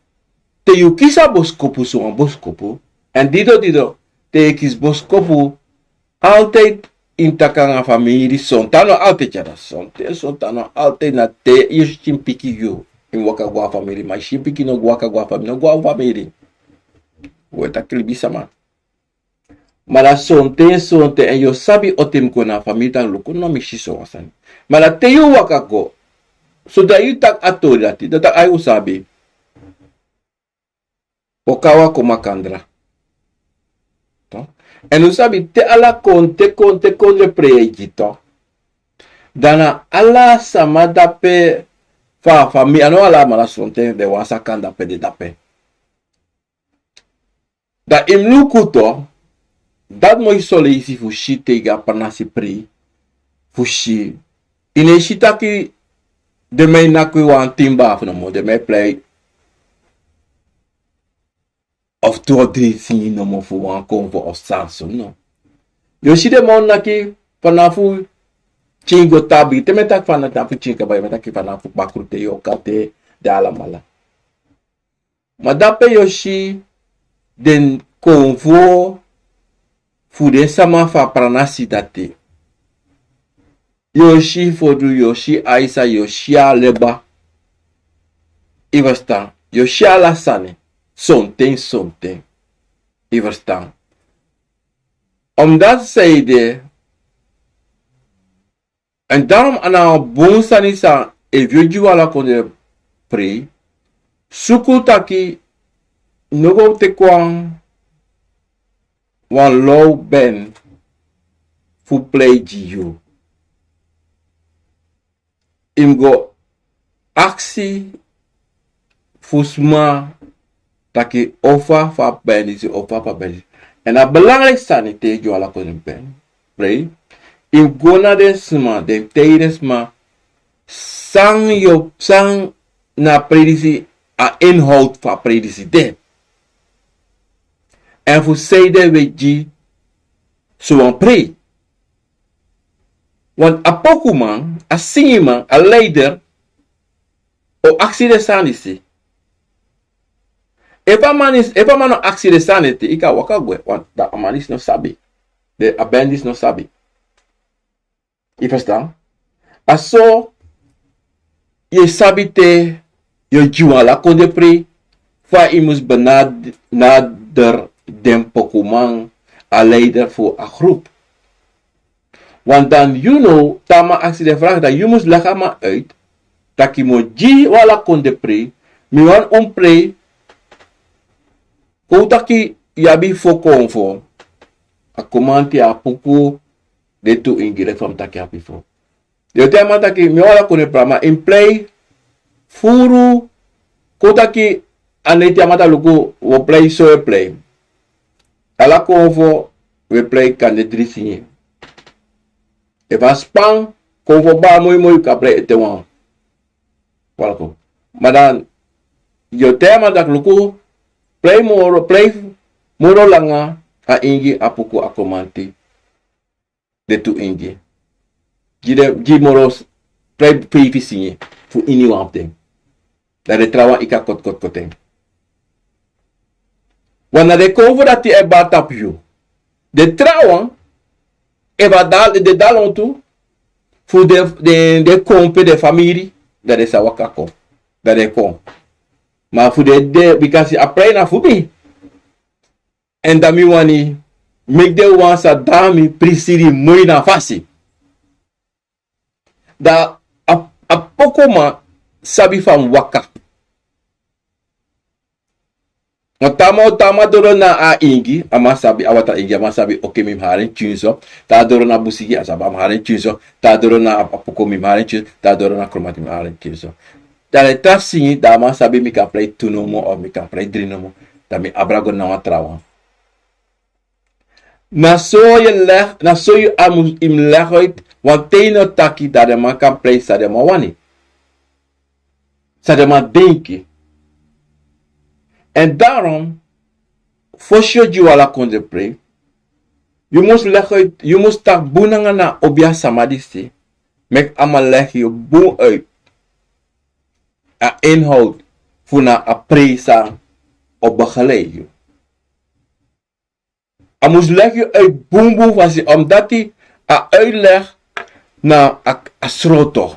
te yu kisi a boskopu sowan boskopu, èn dido dido te yu kisi boskopu, altide yu mus taki nanga famiri sontan no altide yara sonten sontan no altide na te yu si pikin yu yu mus waka go na famiri ma yu si pikin no go waka go na famiri no go na famiri. We taki libisama. Ma na sonten sonten èn yu o sabi oten mi go na a famiri dan luku no mi si sowan sani. Ma na te yu waka go so dan yu taki a tori dati dan taki ai un sabi. O kawa kon makandra. Èn un sabi te ala kon te kon te kon de prei e gi to. Dan na ala sama dape fu a famiri a no ala mala sonten den wan saka dape de dape. Dan yu mus luku to dati moi soleisi fu si te yu go na pranasi prei fu si. Yu no e si taki den man e naki wan timba afu nomo den man e plei of tu of dri sin nomo fu wan konfo of sanson no. Yu o si den man o naki fanafu tyin go tabi te mi e taki fanafu tyin kaba yu mi e taki fanafu bakru te yu o kate den alamala. Ma dape yu o si den konfo fu den sama fu a pranasi dati. Yu o si fodu yu o si aisa yu o si aleba. Yu ferstan? Yu o si ala sani sonten sonten. Yu ferstan? Omdati san yu de. Èn darom a na wan bun sani san efu yu o gi wan ala kondre prei suku taki no go teki wan wan low ben fu plei gi yu. Yu mus go aksi fu sma taki ofa fu a ben disi ofa fu a ben disi. Èn a belangriki sani te yu gi wan ala kondre ben prei yu mus go na den sma den tei den sma san yu o san na a prei disi a inhoud fu a prei disi de. Èn fu sei den we gi So wan prei. Want a pokuman, a singiman, a leider o aksi den sani disi. Efu a man is, efu a man no aksi den sani disi, yu kan waka gwe, want dan a man disi no sabi. Den a band disi no sabi. Yu ferstan? A so yu e sabi te yu o gi wan ala kondre prei, fa yu mus benader den pokuman, a leider fu a groep. Want dan yu no, te a man aksi den vraag, dan yu mus leg a man uit taki mi o gi wan ala kondre prei, mi wani un prei. Kon un taki yu abi fo konfo, a komanti, a puku, den tu ingi, leki fa mi taki a bifo. Yu o taigi a man taki mi o ala kondre prei, ma yu mus prei furu. Kon taki a neti, a man taki luku, wi o prei so, wi e prei. Ala konfo wi e prei kande dri singi. Efu a span, konfo bari moi moi, yu kan prei ete wan. Walko. Ma dan yu o taigi a man taki luku, prei moro, prei moro langa, a ingi, a puku, a komanti, den tu ingi. Gi den, gi moro, prei feifi singi fu iniwan fu den. Dan den trawan yu kan koti koti koti en. Want na den konfo dati e bari tapu yu. Den trawan, efu a dal, den dal lontu fu den, den, den kon pe den famiri, dan den sa waka kon. Dan den kon. Ma fu den de, bikasi a prei na fu mi. Èn dan mi wani meki den wan sa dati mi prisiri moi na fasi. Dan a, a pokuman sabi fa a mus waka. Ma te a man, te a man doro na a ingi, a man sabi, a watra ingi, a man sabi, oké, mi mus hari en tyun so. Te a doro na busigi, a sabi, a mus hari en tyun so. Te a doro na a, a puku, mi mus hari en tyun so. Te a doro na kromanti, mi mus hari en tyun so. Dan den tra singi, dan a man sabi mi kan prei tu nomo, of mi kan prei dri nomo. Dan mi abra go na wan trawan. Na so yu leg, na so yu a mus, yu mus leg uit, want te yu no taki, dan den man kan prei san den man wani. San den man denki. Èn daarom, fosi yu o gi wan ala kondre prei, yu mus leg uit, yu mus taki bun nanga na obia sama disi, meki a man leg yu bun uit a inhoud fu na a prei san o begeleid yu. A mus leg yu uit bunbun fasi, omdati a uitleg na a, a sroto.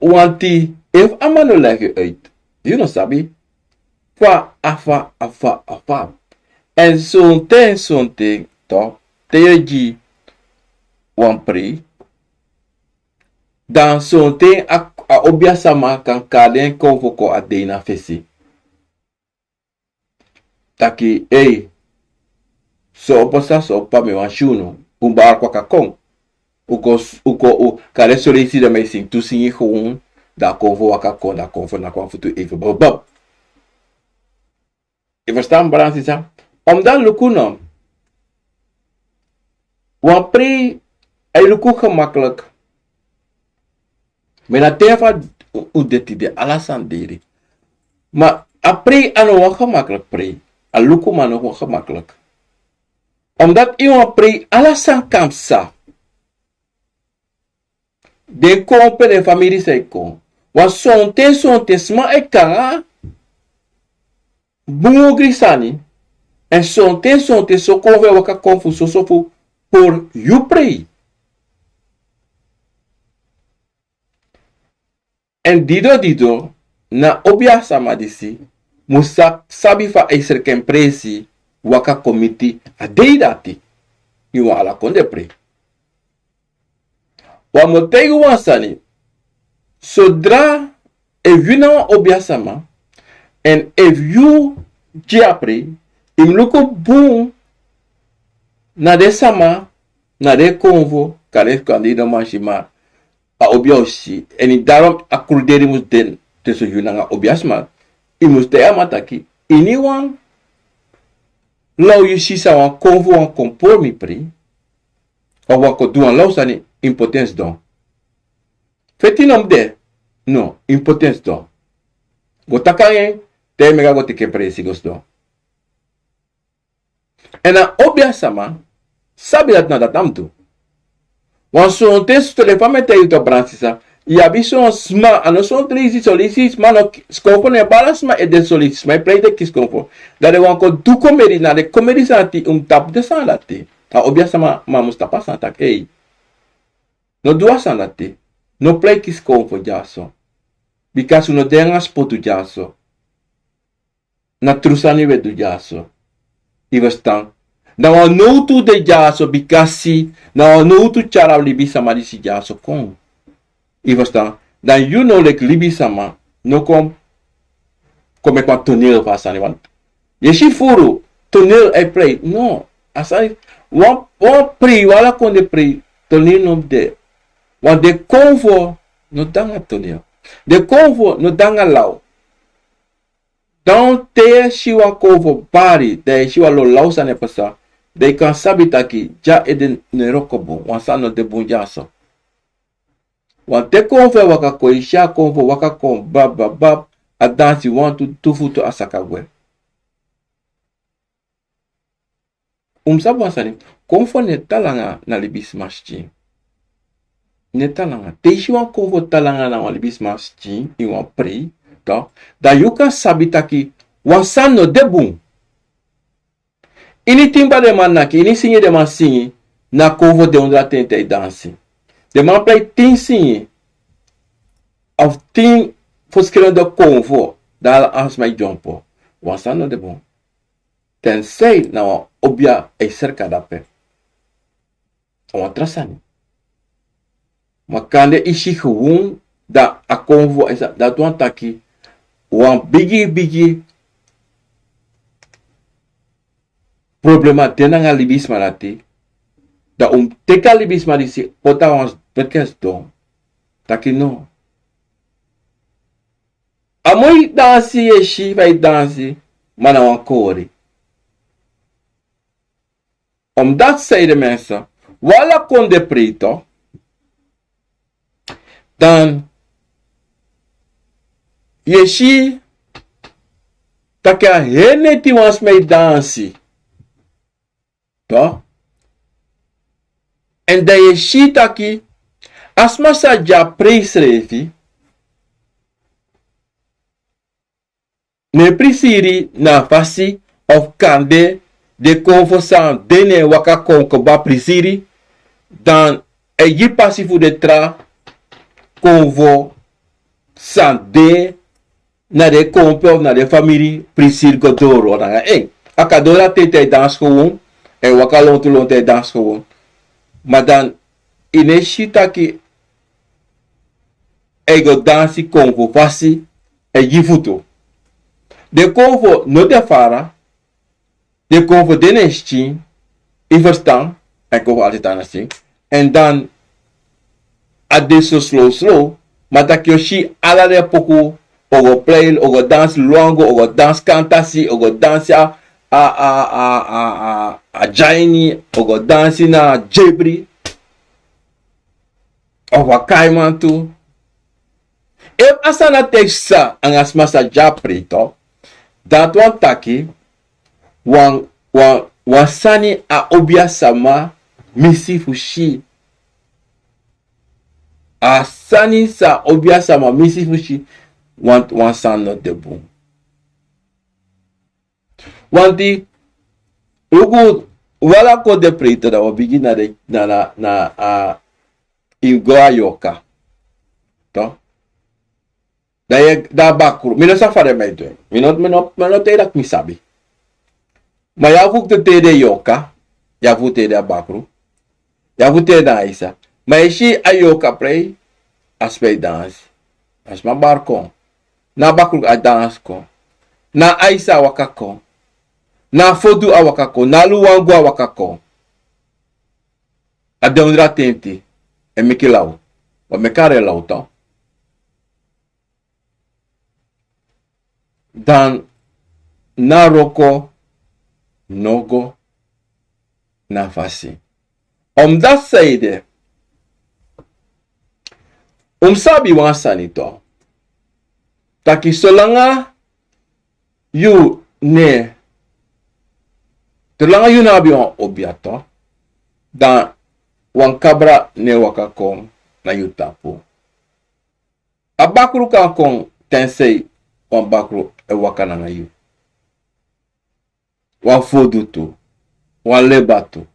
Wanti efu a man no leg yu uit, yu no sabi fa a fa, a fa, a fa. Èn sonten, sonten, to, te yu e gi wan prei, dan sonten a, a obia sama kan kari den kon fu kon a dei na fesi. Taki, ei, so pasa, so pasa, mi wani si unu, un bari waka kon. Un kon, un kon, un kari soleisi, dan mi e singi tu singi fu unu, dan a kon fu waka kon, dan a kon fu naki wan futu even, bab, bab. Yu ferstan, brada nanga sisa? Omdati luku no. Wan prei, a e luku gemakkelijk. Ma na te fa un de tide, ala sani dede. Ma a prei a no wan gemakkelijk prei. A luku ma no wan gemakkelijk. Omdati ini wan prei ala sani kan psa. Den kon pe den famiri sa e kon. Wan sonten, sonten sma e kon nanga bun ogri sani. Èn sonten, sonten so kon fu e waka kon fu soso fu pori yu prei. Èn dido dido, na obia sama disi mus sa, sabi fa a e sreki en presi waka kon miti a dei dati. Ini wan ala kondre prei. Wan mi o taigi wan sani. Sodra efu yu na wan obia sama, èn efu yu gi a prei, yu mus luku bun na den sama, na den konfo, kande, kande yu no man si, ma a obia o si. Èn daarom a kruderi mus de tusun yu nanga obia sama. Yu mus taigi a man taki, iniwan law yu si san wan konfo wani kon pori mi prei, of wani kon du wan law sani, yu mus poti en sidon. Feti no mus de, no, yu mus poti en sidon. Go taki nanga en, te yu meki a go teki en presi go sidon. Èn a obiasama sabi dati na dati a mus du. Wan sonten sutele fa mi e taigi yu, to, brada sisa, yu abi son sma, a no son leisi, son leisi sma no ki-, skonfo, na en bala sma e de, son leisi sma e prei den kisi skonfo. Dan den wani kon du komedi, na den komedi sani dati un mus tapu den sani dati. A obiasama mus tapu a sani taki: Ei, no du a sani dati. No prei kisi skonfo dyaso. Bikasi un no de nanga spotu dyaso. Na tru sani un e du dyaso. Yu e ferstan? Na wan nowtu de dyaso, bikasi na wan nowtu tyari a libisama disi dyaso kon. Yu e ferstan? Dan yu now leki libisama no kon, kon meki wan toneel fu a sani, want yu e si furu toneel e prei. No, a sani, wan, wan prei, wan ala kondre prei, toneel no mus de. Want den konfo no de nanga toneel. Den konfo no de nanga law. Dan te yu e si wan konfo bari, dan yu e si wan lo law sani e pasa, dan yu kan sabi taki dya ede no e wroko bun, wan sani no de bun dyaso. Want te konfo e waka kon, yu si a konfo waka kon, bab, bab, bab, a dansi wantu, tu futu, a saka gwe. Un mus sabi wan sani, konfo no e tan langa na libisma skin. No e tan langa. Te yu si wan konfo tan langa na wan libisma skin, ini wan prei, dan, dan yu kan sabi taki wan sani no de bun. Ini timba den man naki, ini singi den man singi, na konfo de ondro a tenti e dansi. Den man prei tin singi, of tin verschillende konfo, dan ala sma e dyompo. Wan sani no de bun. Tensei na wan obia e serka dape. A wan tra sani. Ma kande yu si gewoon, dan a konfo e sa, dati wani taki wan bigi, bigi problema de nanga libisma dati. Dan un mus teki a libisma disi poti na wan bigi sidon. Taki no. A moi dansi yu e si fa yu dansi, ma na wan kori. Omdat, zei de mensen, wan ala kondre prei, dan yu e si taki a heri neti wan sma e dansi. Toch? Èn dan yu e si taki a sma sa de a prei srefi no e prisiri na a fasi, of kande den konfo san de na en waka kon kba prisiri, dan a e gi pasi fu den tra konfo san de na den kompe of na den famiri prisiri go doro nanga en. A kan doro a tenti e dansi gewoon, a e waka lontu lontu e dansi gewoon. Ma dan yu no e si taki a e go dansi konfo fasi, a e gi futu. Den konfo no de fara, den konfo de na en skin, yu ferstan, a e konfo altid tan na skin. Èn dan a de so slow slow, ma taki yu o si ala den poku, o go prei, o go dansi lwangu, o go dansi kantasi, o go dansi a, a, a dyaini, o go dansi na dyebri. Of a kaiman tu. Efu a sani dati e psa anga sma sa de a prei, dati wani taki wan, wan, wan sani a obiasama misi fu si. A sani san a obiasama misi fu si, want wan sani no de bun. Want luku, wan ala kondre prei, dan wi o bigin na den, na, na, na, a, yu go a yorka. Toch? Dan yu, dan a bakru. Mi no sabi fa den man e du en. Mi no, mi no, mi no taigi taki mi sabi. Ma yu abi fu teki den yorka, yu abi fu teki den a bakru. Yu abi fu teki den a isa. Ma yu e si a yorka prei, a sma e dansi. A sma bari kon. Na a bakru a dansi kon. Na a isa a waka kon. Na a fodu a waka kon. Na a luwangu a waka kon. A de ondro a tenti e meki law. Wi o meki a de law, toch. Dan na wroko no go na fasi. Omdat, zei de, un mus sabi wan sani, toch. Taki solanga yu no e Te langa yu no abi wan obia, dan wan kabra no e waka kon na yu tapu. A bakru kan kon tensei wan bakru e waka nanga yu. Wan fodu tu, wan leba tu,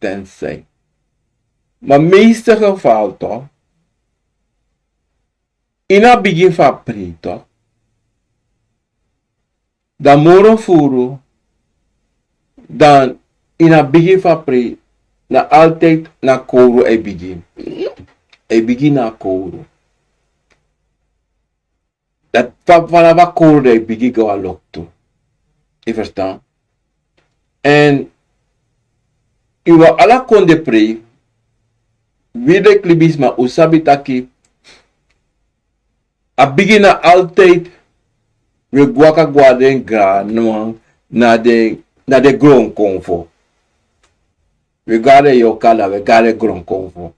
tensei. Ma meeste geval toch, ini a bigin fu a prei toch, dan moro furu, dan ini a bigin fu a prei, na altijd na kowru a e bigin. A e bigin na kowru. Dat fa, fa na wan kowru dan a e bigin go a loktu. Yu ferstan? En ini wan ala kondre prei, wi leki libisma un sabi taki a bigin na altijd wi e waka go na den gaanwan, na den, na den gronkonfo. Wi e go na den yokala, wi e go na den gronkonfo.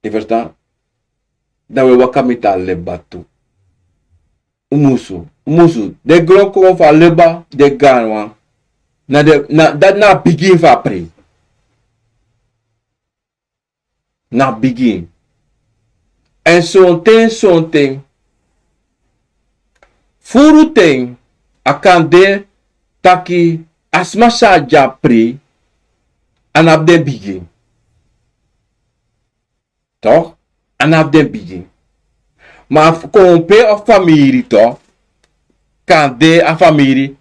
Yu ferstan? Dan wi e waka miti a leba tu. Un musu, un musu. Den gronkonfo, a leba, den gaanwan. Na den, na, dati na a bigin fu a prei. Na a bigin. Èn sonten, sonten, furu ten a kan de taki a sma san de a prei, a no abi den bigin. Toch? A no abi den bigin. Ma a kon pe a famiri toch, kan de a famiri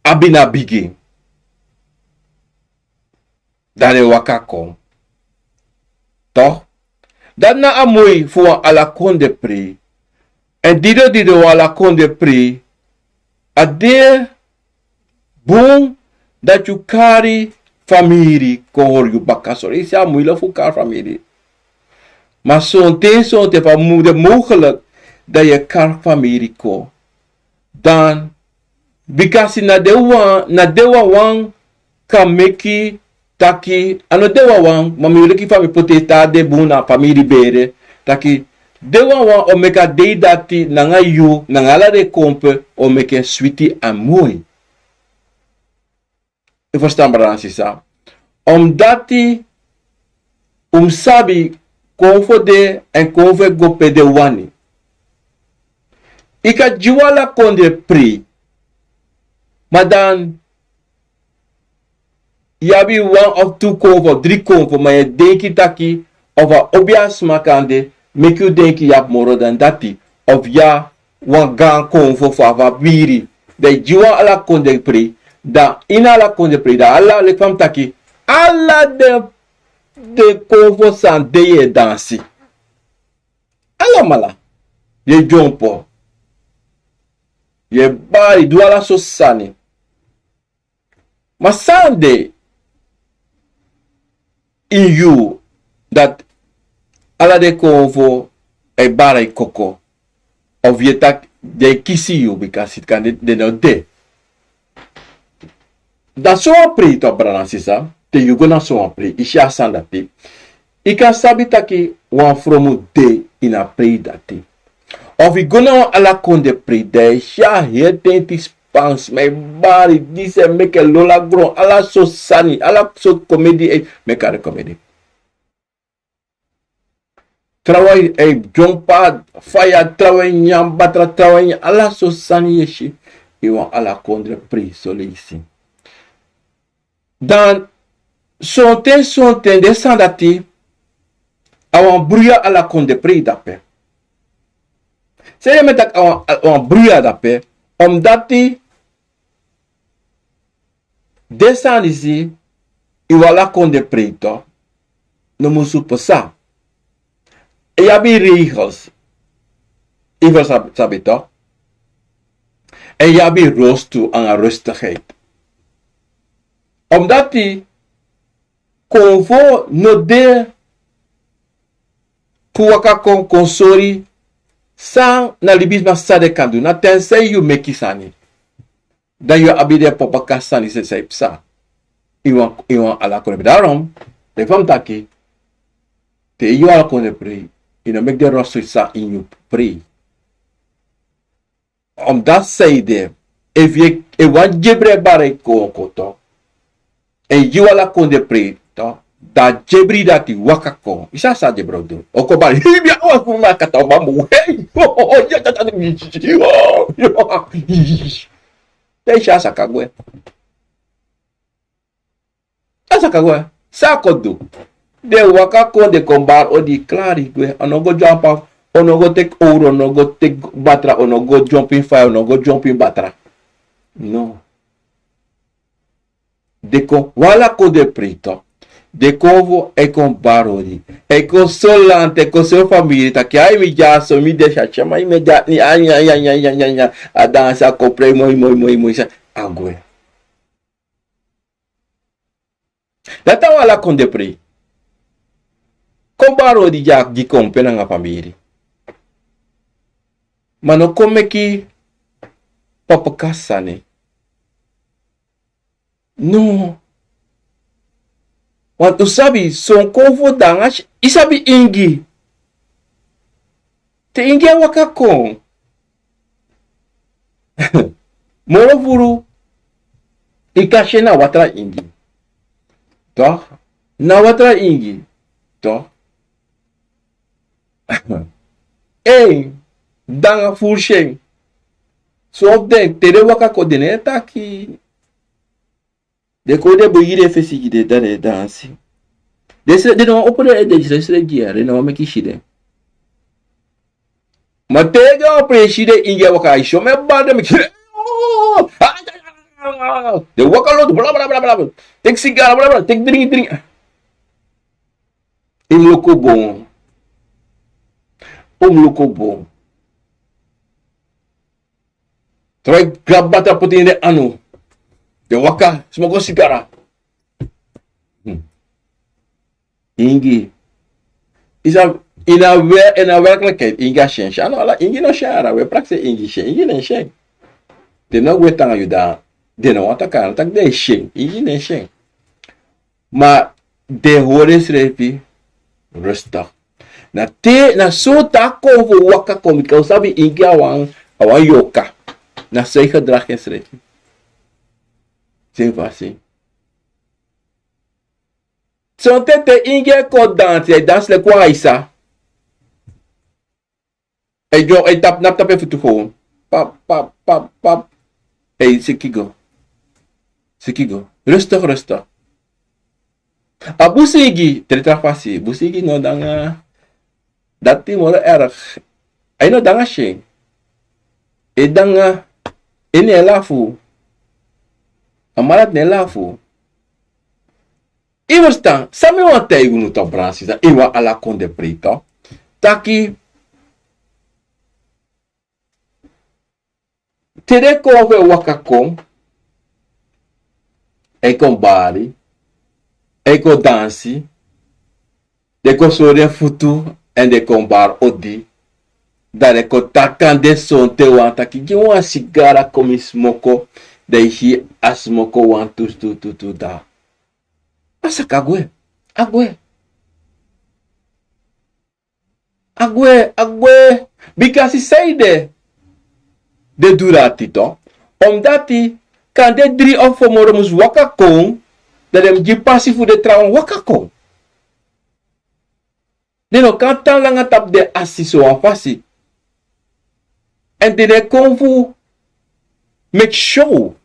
abi na bigin. Dan den waka kon. Toch? Dati na a moi fu wan ala kondre prei. Èn dede dede wan ala kondre prei, a de bun dati yu kari famiri kon hori yu baka. Soleisi a moeilijk fu kari famiri. Ma sonten, sonten fa mu de mogelijk dati yu e kari famiri kon. Dan, bikasi na den wan, na den wawan kan meki taki, a no den wawan, ma mi leki fa mi poti en tan, a de bun na famiri bere, taki den wawan o meki a dei dati nanga yu, nanga ala den kompe, o meki en switi èn moi. Yu ferstan, brada nanga sisa? Omdati un mus sabi kon fu de èn kon fu e go pe den wani. Yu kan gi wan ala kondre prei, ma dan yu abi wan of tu konfo, dri konfo, ma yu e denki taki of a obiasma kan de, meki yu denki yu abi moro dan dati, of yu a wan gaan konfo fu a famiri. Dan yu gi wan ala kondre prei, dan ini ala kondre prei, dan ala, leki fa mi taki, ala den, den konfo san de yu e dansi. Alamala. Yu e dyompo. Yu e bari, du ala sortu sani. Ma san de ini yu dati ala den konfo e bari yu koko? Of yu e taki den e kisi yu, bikasi kande den no de. Dan sowan prei tu, brada nanga sisa, te yu go na sowan prei, yu si a sani dati, yu kan sabi taki wan fromu de ini a prei dati. Of yu go na wan ala kondre prei, dan yu e si a heri ten iti span, sma e bari, disi e meki e lolo a gron, ala sortu sani, ala sortu komedi e meki a de komedi. Trawan e dyompo, faya, trawan e nyan batra, trawan e nyan ala sortu sani yu e si ini wan ala kondre prei soleisi. Dan sonten, sonten den sani dati a wan bruya ala kondre prei dape. San yu e meki taki a wan, a wan bruya dape, omdati den sani disi ini wan ala kondre prei tu no musu pasa. Èn yu abi regels, yu mus sabi, sabi tu. Èn yu abi rust tu, anga rustigheid. Omdati konfo no de fu waka kon, kon sori san na libisma san den kan du, na tensei yu meki sani. Dan yu abi den papa kasi sani san e psa ini wan, ini wan ala kondre prei. Daarom, leki fa mi taki, te yu ala kondre prei, yu no meki den rotso sani ini yu prei. Omdati san yu de, Efu yu e wani dyebri e bari kon, kon to. Èn yu wani kon de prei to. Dan dyebri dati waka kon. Yu sa san dyebri o du. O kon bari. Hei, mi a o fu mi a kata o bambu. Hei. Te yu si a saka gwe. A saka gwe. San a kon du? Den waka kon, den kon bari odi, klari gwe. A no go dyompu, a no go teki owru, a no go teki batra, a no go dyompu ini faya, a no go dyompu ini batra. No. Den kon, wan ala kon de prei to. Den kon fu, a e kon bari odi. A e kon sori lanti, a e kon sori famiri taki ai, mi dyaso, mi de dyaso, ma yu mi e dya, ni, a, nya, nya, nya. A dansi, a kon prei moi, moi, moi, moi, san a gwe. Dati a wan ala kon de prei. Kon bari odi dya gi kon pe nanga famiri. Ma no kon meki papakasi sani. No. Want un sabi, son kon fu danga, yu sabi ingi. Te ingi e waka kon. Moro furu, yu kan si en na watra ingi. Toch? Na watra ingi. Toch? Ei, danga furu si en. So den, te den waka kon, den no e taki. Den kon, den bun gi den fesi gi den, dan den e dansi. Den sre, den no wani opo den ede, den sre gi yere, den no wani meki yu si den. Ma te den opo den e si den ingi e waka, a e si en, mi e bari den, mi e si den. Den waka lontu, bla, bla, bla, bla. Teki sigara, bla, bla, teki dringi, dringi. Yu mus luku bun. Un mus luku bun. Try grab batra poti ini den anu. Den waka, smoko sigara. Hmm. Ingi. Yu sabi, ini a wer-, ini a werkelijkheid, ingi a si en. A no ala ingi no si en, a wi e prakseri ingi si en. Ingi no e si en. Den no gwe tanga yu dan. Den no wani taki, a no taki den e si en. Ingi no e si en. Ma den hori ensrefi rustig. Na te, na so te a kon fu waka kon, bika un sabi ingi a wan, a wan yoka. Na so yu gedragi ensrefi. Seni fasi. Sonten te ingi e kon dansi, a e dansi leki wan aisa. A e dyo, a e tapu, na tapu a futu gewoon. Pap, pap, pap, pap. A e siki go. Siki go. Rustig, rustig. A busingi, te tra fasi. Busingi no danga. Dati moro erg. A e no danga si en. A e danga. A e no e lafu. A mara no e lafu. Yu ferstan, san mi wani taigi unu, toch, brada, sisa, ini wan ala kondre prei, toch. Taki, te den kon fu e waka kon, a e kon bari, a e kon dansi, den kon sori den futu, èn den kon bari odi, dan den kon taki anga den sonten wan taki, gi mi wan sigara kon mi smoko, dan yu si a smoko wantu, tu, tu, tu, dan a saka gwe. A gwe. A gwe, a gwe. Bikasi sanede den du dati, toch. Omdati kande dri of fo moro mus waka kon, dan den mus gi pasi fu den trawan waka kon. Den no kan tan langa tapu den asi so wan fasi. Èn den no e kon fu meki show.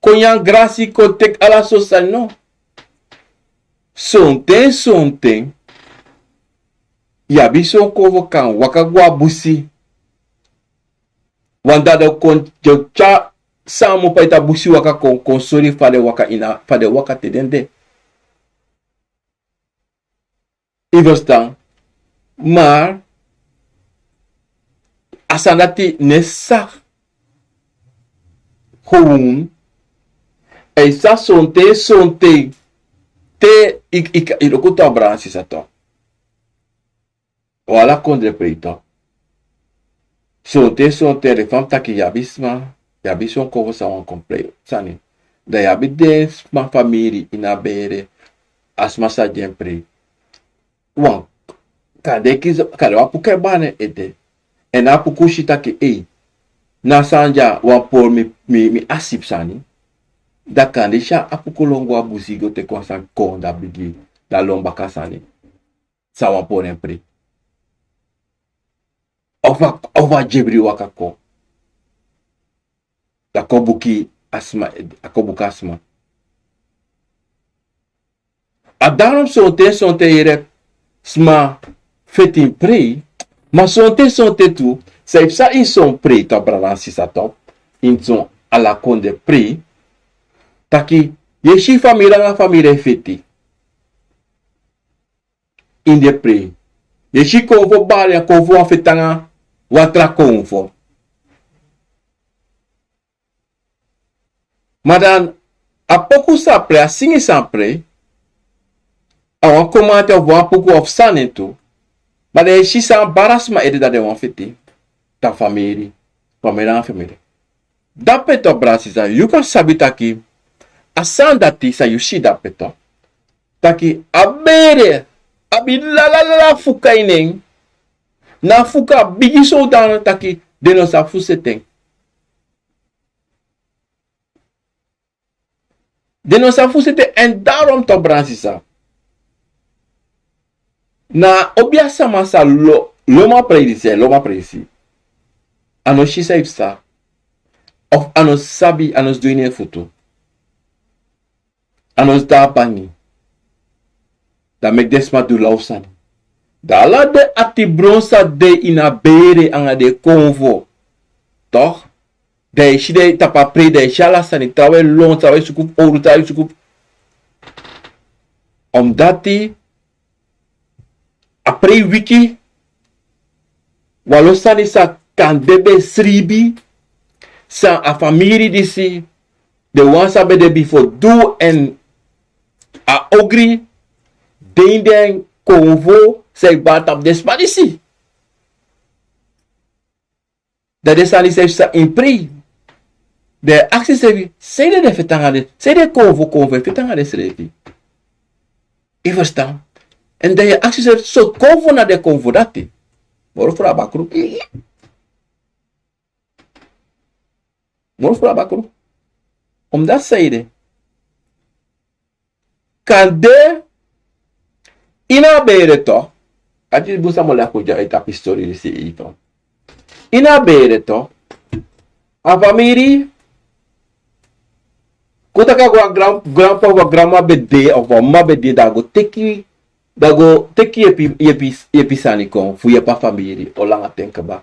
Kon nyan grasi, kon teki ala sortu sani, no. Sonten, sonten, yu abi son kon fu kan waka go a busi. Wan dado kon, den o tyari san a mu pai, a busi waka kon, kon sori fa den waka ini a, fa den waka te den de. Yu ferstan? Maar a sani dati no e saka. Gewoon, a e saka sonten, sonten. Te yu, yu, yu luku tu, a brada, sisa, toch. Ala kondre prei, toch. Sonten, sonten, den fa mi taki, yu abi sma, yu abi son kon fu san wani kon prei sani. Dan yu abi den sma famiri ini a bere, a sma sa gi en prei. Wan, kande kisi, kande wan puku e bari en ede. Èn a puku si taki, ei, Na sani dya wan pori mi, mi, mi asi fu sani. Da kande si a apuku lon go a busi go teki wan sani kon da bigi, da lon baka sani. San wan pori en pri. Of a, of a dyebri waka kon. Da kon buki a sma, a kon buki a sma. A darom sonten, sonten yere sma feti ini prei, ma sonten, sonten tu, san e psa ini son prei tu, a brada nanga sisa tu, ini son ala kondre prei, taki, yu e si famiri nanga famiri e feti. Ini den prei. Yu e si konfo bari, a konfo wan feti nanga wan tra konfo. Ma dan, a poku san a prei, a singi san a prei, a wan komanti of wan poku of sani tu, ma dan yu e si san bari a sma ede dan den wan feti, dan famiri, famiri nanga famiri. Dape tu, brada sisa, yu kan sabi taki, a sani dati san yu si dape tu. Taki, a bere, abi lala lala fuka ini en, na fuka bigi sowdano taki, den no sa fu seti en. Den no sa fu seti en, èn darom tu, brada sisa. Na obiasma sa lo, lon mi a prei disi, lon mi a prei disi. A no si san e psa. Of a no sabi, a no sidon ini en futu. A no sidon a bangi. Dan meki den sma du law sani. Dan ala den atibron san de ini a bere nanga den konfo. Toch? Dan yu e si den tapu a prei, dan yu e si ala sani, trawan e lon, trawan e suku fu owru, trawan e suku fu. Omdati a prei wiki, wan lo sani san kande ben sribi, san a famiri disi, den wan san ben de bifo du èn a ogri, den, den konfo san e bari tapu den sma disi. Dan den sani san e psa ini prei. Dan yu e aksi yusrefi, sanede den feti nanga den, sanede konfo, konfo e feti nanga densrefi. Yu e ferstan? Èn dan yu e aksi yusrefi, sortu konfo na den konfo dati. Moro furu a bakru. Moro furu a bakru. Omdati sanede? Kande ini a bere tu, a disi bun san mi o leki un dya e tapu a stori disi tu. Ini a bere tu, a famiri, kon taki a go a gran, granpa of a granma ben de, of a mama ben de, dan a go teki, dan a go teki yepi, yepi, yepi sani kon, fu yepi a famiri, o langa ten kaba.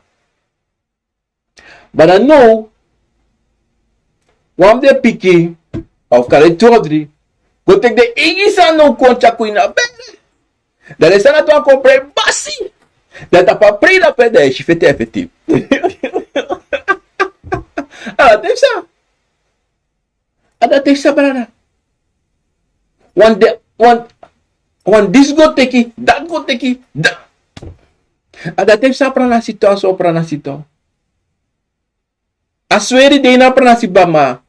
Ma dan now, wan fu den pikin, of kande tu of dri, go teki den eigi sani now kon tyari kon ini a bere. Dan den sani dati wan kon prei basi. Dan tapu a prei dape dan yu e si feti e feti. A dati e psa. A dati e psa, brada. Wan de, wan, wan disi go teki, dati go teki, da. A dati e psa pranasi tu, a so pranasi tu. A sweri de ini a pranasi kba, ma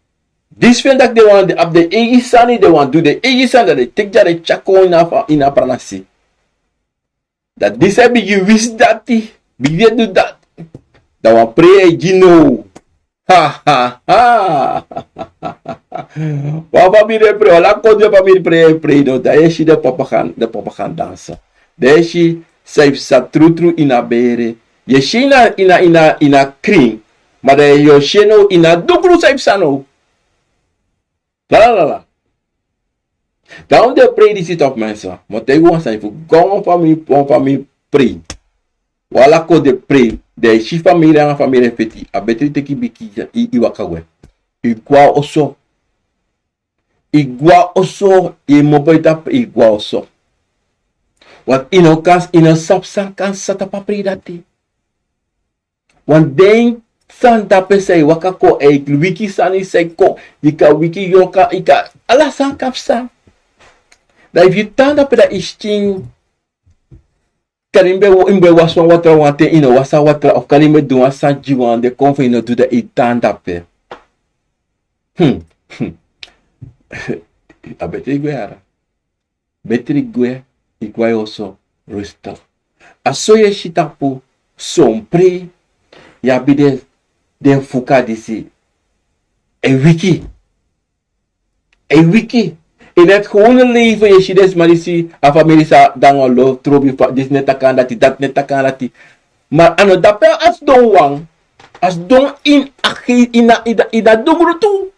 disi fu en taki den wan abi den eigi sani, den wan du den eigi sani, dan den teki dya den tyari kon ini a fa, ini a pranasi. Dan disi e bigin wisi dati, bigin e du dati. Dan wan prei e gi now. Ha, ha, ha. Wan famiri e prei, ala kondre famiri prei, e prei now. Dan yu e si den papa kan, den papa kan dansi. Dan yu e si san e psa trutru ini a bere. Yu e si ini a, ini a, ini a, ini a krin. Ma dan yu o si en now ini a dukru san e psa now. Lala, lala. Dan un de prei disi tu, mensen. Mi o taigi wan sani, fu go a wan famiri, wan famiri prei. Wan ala kondre prei. Dan yu e si famiri nanga famiri e feti. A betri teki biki, yu, yu waka gwe. Yu gwe a oso. Yu gwe a oso, yu e mopo yu tapu, yu gwe a oso. Want yu no kan, yu no sabi san kan sa tapu a prei dati. Want den sani dape san e waka kon, e wiki sani san e kon, yu kan wiki yoka, yu kan, ala sani kan psa. Dan efu yu tan dape dan yu skin, kande yu ben, yu ben wasi wan watra wan ten, yu no wasi a watra, of kande yu ben du wan sani gi wan, den kon fu yu no du, dan yu tan dape. Hmm. Hmm. A betri gwe, yara. Betri gwe, yu gwe a yu oso, rustu. A so yu e si tapu son prei, yu abi den den fuka disi e wiki. E wiki. In het gewone leven yu e si den sma disi, a famiri sa de nanga wan lo trobi fa disi no e taki nanga dati, dati no e taki nanga dati. Ma a no dape a sidon wan, a sidon ini a gei, ini a, ini a dungru tu.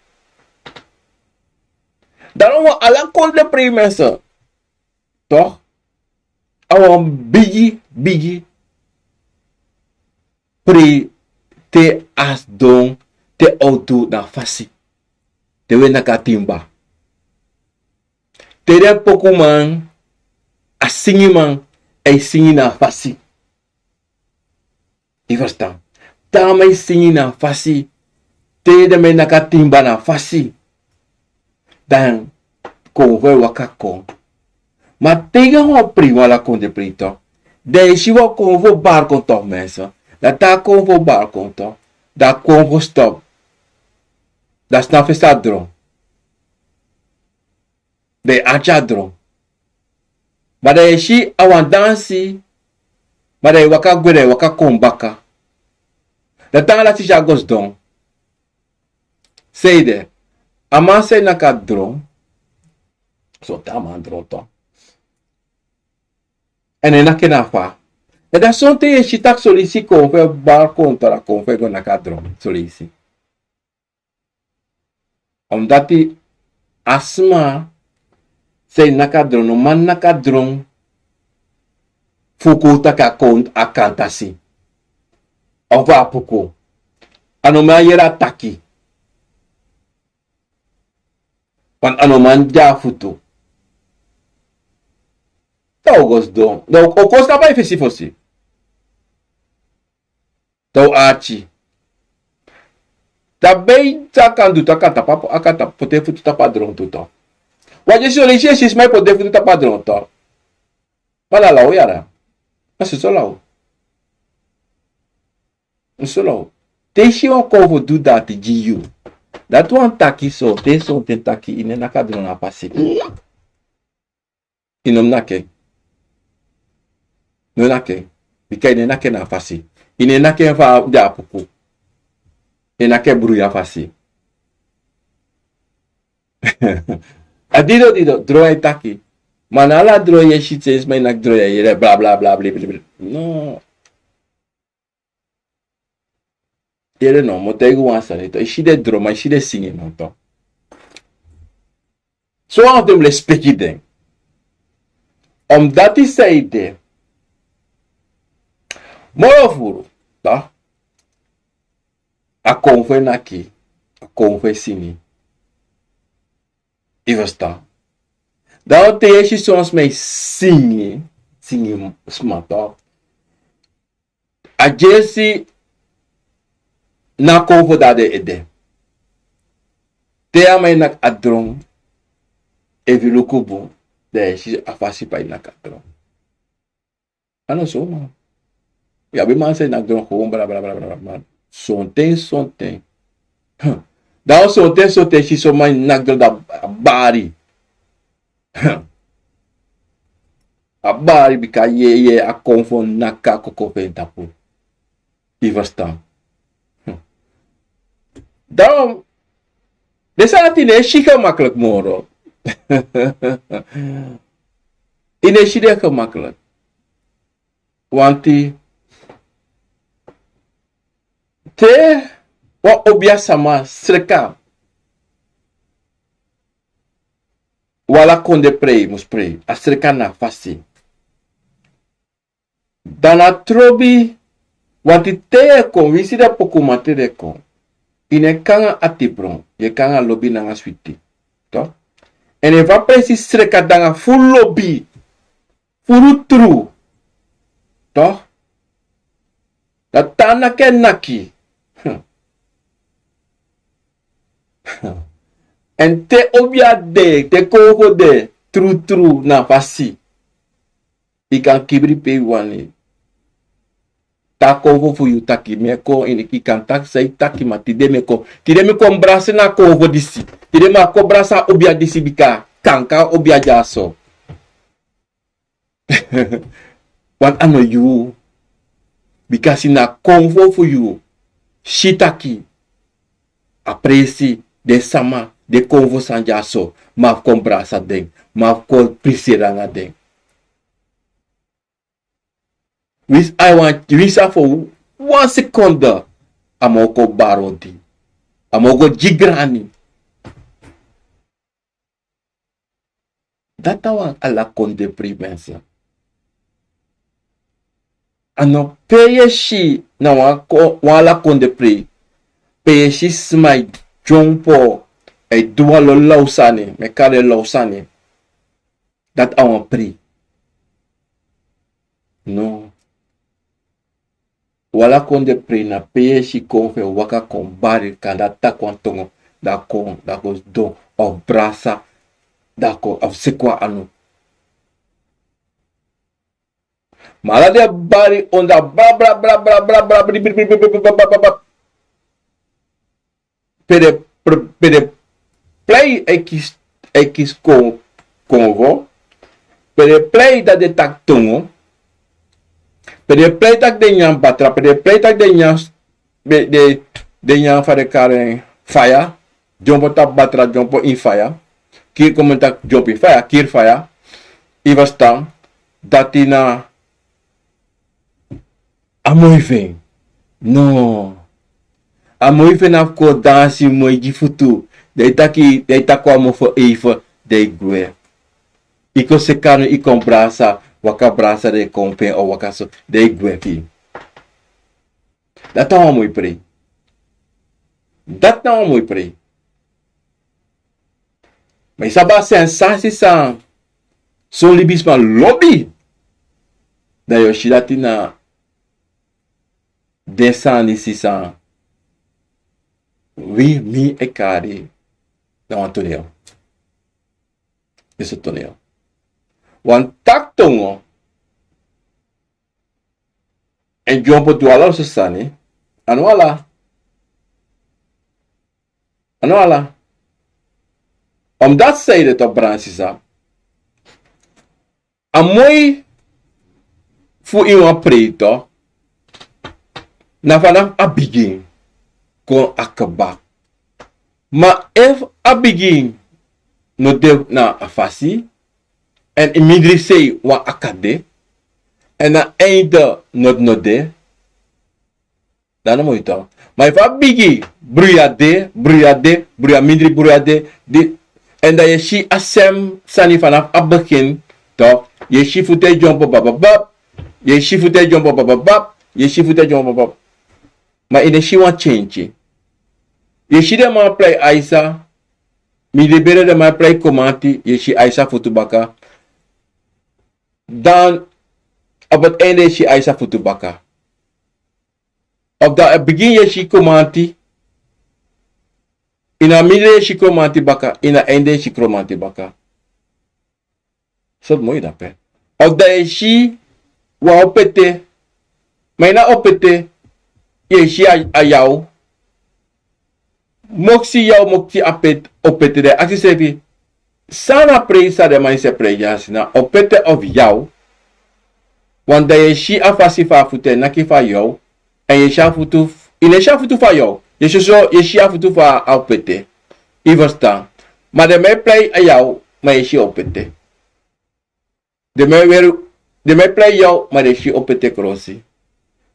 Dan wan ala kondre prei mensen. Toch? A wan bigi, bigi prei te a sidon, te a o du na fasi. Te un e naki a timba. Te den pokuman, a singiman, a e singi na fasi. Yu ferstan? Te a man e singi na fasi, te den man e naki a timba na fasi, dan konfo e waka kon. Ma te yu go na wan prei, wan ala kondre prei toch, dan yu e si wan konfo bari kon toch mensen. Dan te a konfo bari kon toch, dan a konfo stop. Dan sma fesi a dron. Dan yu arki a dron. Ma dan yu e si a wan dansi, ma dan yu e waka gwe, dan yu e waka kon baka. Dan te anga dati yu si a go sidon. San ede? A man san e naki a dron. Sonten a man dron toch. Èn a e naki en na fa. Èn dan sonten yu e si taki son leisi konfo e bari kon toch, dan konfo e go naki a dron son leisi. Omdati a sma san e naki a dron no man naki a dron fu kon taki a kon, a kantasi. Of a puku. A no man yere a taki. Want a no man de a futu. Dan un go sidon. Dan un kon tapu a fesi fosi. Dan un arki. Dan a begi san a kan du, a kan tapu, a kan tapu, poti en futu tapu a dron tu toch. Wan dei son leisi yu e si sma e poti den futu tapu a dron toch. Ma na law yara. A soso law. Soso law. Te yu si wan konfo du dati gi yu. Dati wani taki sonten, sonten taki yu no e naki a dron na fasi. Yu no mus naki en. No naki en. Bika yu no e naki en na fasi. Yu no e naki en fa a de a puku. Yu e naki en bruya fasi. A dido dido, dron e taki. Ma na ala dron yu e si, te sma e naki dron yu e yere bla bla bla bla bla. No. Yere no, mi o taigi wan sani toch. Yu si den dron, ma yu si den singi no toch. Sowan fu den mus lespeki den. Omdati san ede. Moro furu toch. A konfo e naki, a konfo e singi. Yu ferstan? Dan te yu e si son sma e singi, singi sma toch. A gersi na konfo dati ede. Te a man e naki a dron, efu yu luku bun, dan yu e si a fasi fa yu naki a dron. A no so man. Yu abi man san e naki dron gewoon bra bra bra bra bra. Sonten, sonten. Hm. Dan sonten, sonten yu e si son man e naki dron dan a bari. Hm. A bari bika yeye a konfo naki a koko fu en tapu. Yu ferstan? Hm. Dan den sani dati yu no e si gemakkelijk moro. Yu no e si den gemakkelijk. Want te wan obiasma sreka, wan ala kondre prei mus prei, a sreka na fasi. Dan na trobi, want te yu e kon, winsi den pokuman te den kon, yu no e kon nanga atibron, yu e kon nanga lobi nanga switi. Toch? Èn efu a presi sreka dan nanga furu lobi, furu tru. Toch? Dan te a naki e naki. Hm. Èn te obia de, te konfo de, tru tru na fasi. Yu kan kibri pe yu wani. Te a konfo fu yu taki mi e kon, yu kan taki san yu taki, ma tide mi e kon. Tide mi kon brasi na konfo disi. Tide mi e kon brasi a obia disi bika kanka obia dyaso. Want a no yu. Bika si na konfo fu yu. si taki a presi, den sama, den konfo san de dyaso, mi abi kon brasa den, mi abi kon priseri nanga den. Winsi a wan, winsi a fu wan sekonde, a mu kon bari odi, a mu go gi grani. Dati na wan ala kondre pri, mensen. A no pe yu e si na wan ko-, wan ala kondre pri, pe yu e si sma e dyompo, e du wan lo law sani, mi e kari en law sani. Dati a wan pri. No. Wan ala kondre pri na pe yu e si konfo e waka kon bari, kande a taki wan tongo, da kon, da kon sidon, of brasa, da kon, of seki wan anu. Ma ala den bari, on da bra, bra, bra, bri, bri, bri, bri. Pe den pr-, pe den prei e kisi, e kisi kon-, konfo. Pe den prei dati den taki tongo. Pe den prei taki den nyan batra, pe den prei taki den nyan s-, den, den, den nyan fa den kari en, faya. Dyompo tapu batra, dyompo ini faya. Kiri, kon mi taki dyompo ini faya, kiri faya. Yu e ferstan, dati na a moi fu en. No. A moi fu en na fu kon dansi moi gi futu. Dan yu taki, dan yu taki wan mofo eive, dan yu gwe. Yu kon seki anu, yu kon brasa, waka brasa, dan yu kon pe o waka so, dan yu gwe fi yu. Dati na wan moi prei. Dati na wan moi prei. Ma yu sabi a sensasi san son libisma lobi. Dan yu o si dati na den sani disi san wi, mi e kari na wan toneel. Disi toneel. Wan taki tongo. Èn dyompo du ala so sani. A no ala. A no ala. Omdati san yu de tu, brada sisa. A moi fu ini wan prei tu, na fanafu a bigin kon a kaba. Ma efu a bigin no de na a fasi, èn ini mindri sei wan aka de, èn a einde no, no de, dan no moi tu. Ma efu a bigin, bruya de, bruya de, bruya mindri, bruya de, di, èn dan yu e si a sem sani fanafu a bigin tu, yu e si fu te dyompo bababab, yu e si fu te dyompo bababab, yu e si fu te dyompo bababab. Ma yu no e si wan tyentye. Yu e si den man prei Aisa, mindri bere, den man prei Komanti, yu e si Aisa futu baka. Dan, op het einde yu e si Aisa futu baka. Of dan a bigin yu e si Komanti, ini a mindri yu e si Komanti baka, ini a einde yu e si Komanti baka. So moi dape. Of dan yu e si wan opete, ma ini a opete, yu e si a, a yaw. Moksi yaw, moksi a pet-, opete, dan yu e aksi yusrefi, san na prei san den man disi e prei dyaso, na opete of yaw? Want dan yu e si a fasi fu a futu e naki fu a yaw, èn yu e si a futu f-, yu no e si a futu fu a yaw. Yu e si so, yu e si a futu fu a opete. Yu e ferstan. Ma den man e prei a yaw, ma yu e si opete. Den man e weri, den man e prei yaw, ma den e si opete krosi.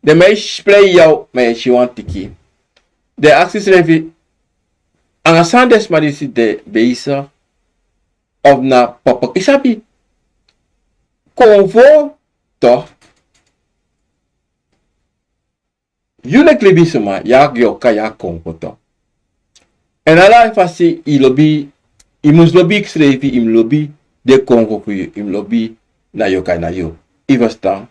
Den man e prei yaw, ma yu e si wan tiki. Dan yu e aksi yusrefi, anga san den sma disi de bezig, of na papa, yu sabi, konfo tu. Yu leki libisma, yu e, yu e kon, yu e kon konfo tu. Èn ala fasi yu lobi, yu mus lobi yusrefi, yu mus lobi den konfo fu yu, yu mus lobi na yu, kan na yu. Yu e ferstan.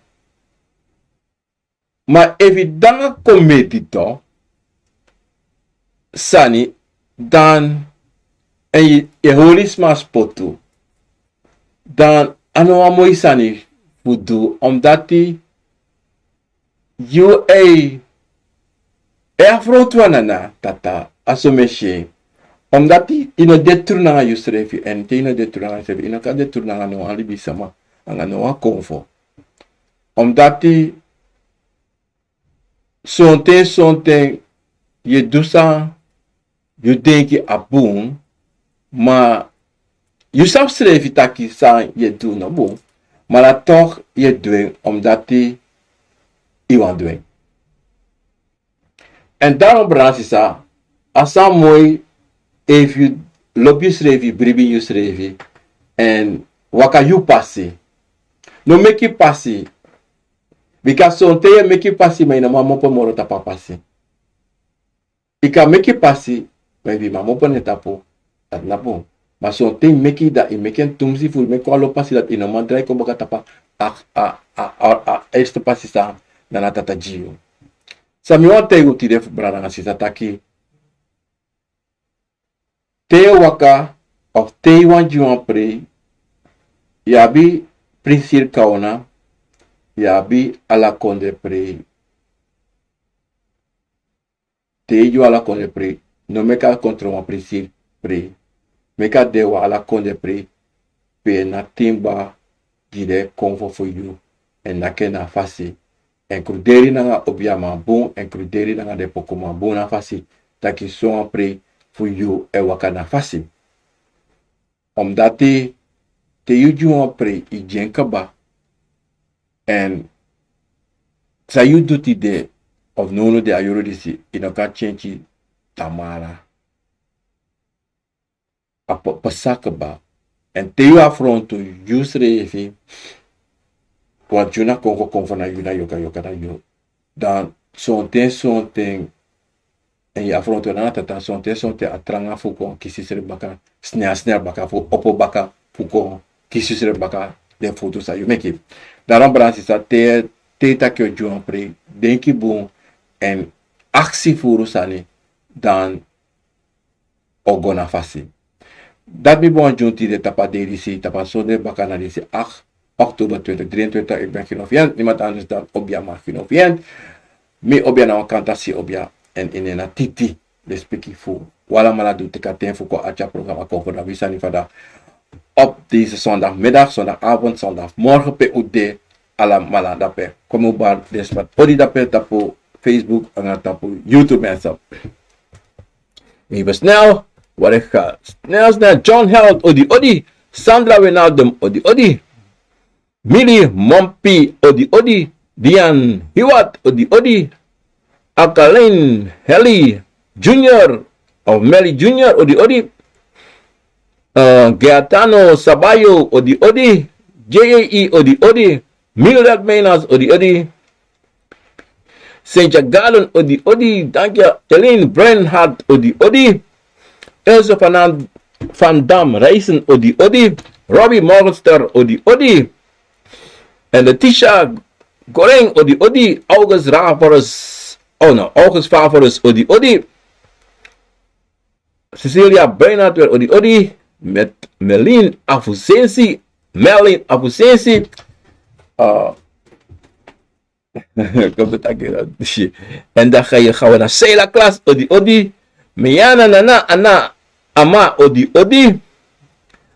Ma efu yu de nanga komedi tu, sani, dan, èn yu, yu e hori sma spotu, dan a no wan moi sani fu du, omdati yu e, e afrontu wan nana, tata, a so mi e si en. Omdati yu no de tru nanga yusrefi, èn te yu no de tru nanga yusrefi, yu no kan de tru nanga no wan libisma, anga no wan konfo. Omdati sonten, sonten, yu e du san yu denki a bun, ma yu sabi srefi taki san yu e du no bun, ma na toch yu e du en omdati yu wani du en. Èn daarom, brada nanga sisa, a sani moi efu yu lobi yusrefi, bribi yusrefi, èn waka yu pasi. No meki pasi. Bika sonten yu e meki pasi, ma yu no man mopo moro tapu a pasi. Yu kan meki pasi, ma efu yu man mopo na en tapu, dati na bun. Ma sonten yu meki, dan yu meki en tumsi fu yu meki wan lo pasi dati yu no man drai kon baka tapu a, a, a, a, a eerste pasi san Nana Tata gi yu. San mi wani taigi unu tide fu brada nanga sisa taki, te yu e waka, of te yu wani gi wan prei, yu abi Prinsiri Kaona, yu abi Ala Kondre Prei. Te yu e gi wan Ala Kondre Prei, no meki a kontro wan Prinsiri Prei. Meki a de wan Ala Kondre Prei pe na tin kba gi den konfo fu yu, èn naki en na a fasi. Èn kruderi nanga obiaman bun, èn kruderi nanga den pokuman bun na a fasi, taki sowan prei fu yu e waka na a fasi. Omdati te yu gi wan prei, yu gi en kaba. Èn san yu du tide of nownow de, a yuru disi, yu no kan kenki tamara. A pe-, pasa kaba. Èn te yu afrontu yusrefi, wan dyuna kon, kon, kon fu na yu, na yoka, yoka na yu. Dan sonten, sonten, èn yu afrontu Nana Tata, sonten, sonten a tranga fu kon kisi yusrefi baka, snel, snel baka fu opo baka, fu kon kisi yusrefi baka, den foto san yu meki. Daarom, brada nanga sisa, te, te yu taki yu o gi wan prei, denki bun, èn aksi furu sani, dan o go na fasi. Dati mi ben wani gi unu tide tapu a dei disi, tapu a sonde bakana disi, acht oktober twintig drieëntwintig. Ik ben Gino Vient, niemand anders dan Obia Mark Gino Vient. Mi Obia na wan kantasi Obia, èn ini en na Titi, den spiki fu wi alamala di teki a ten fu kon arki a programa kon fu na wi sani fada op deze zondagmiddag, zondagavond, zondagmorgen pe un de alamala dape. Kon mi bari den sma odi dape tapu Facebook nanga tapu YouTube en so. Even snel, wat ik ga snel, snel. John Held, odi, odi. Sandra Wijnaldum, odi, odi. Millie Mompi, odi, odi. Dian Hiwat, odi, odi. Akalin Heli Junior, of Meli Junior, odi, odi. Eh, Gaetano Sabayo, odi, odi. J A E, odi, odi. Mildred Menas, odi, odi. Cynthia Galen, odi, odi. Danki. Elaine Brenhart, odi, odi. Ilse van, Van Dam Reisen, odi, odi. Robbie Morgenster, odi, odi. En Letitia Goreng, odi, odi. August Ravarus, oh no, August Favorus, odi, odi. Cecilia Bernhard weer, odi, odi. Met Melin Afusensi, Melin Afusensi. Uh, Kom, dat ik dat. En dan ga je gaan we naar Seila Klas, odi, odi. Miana, Nana, Ana, Ama, odi, odi.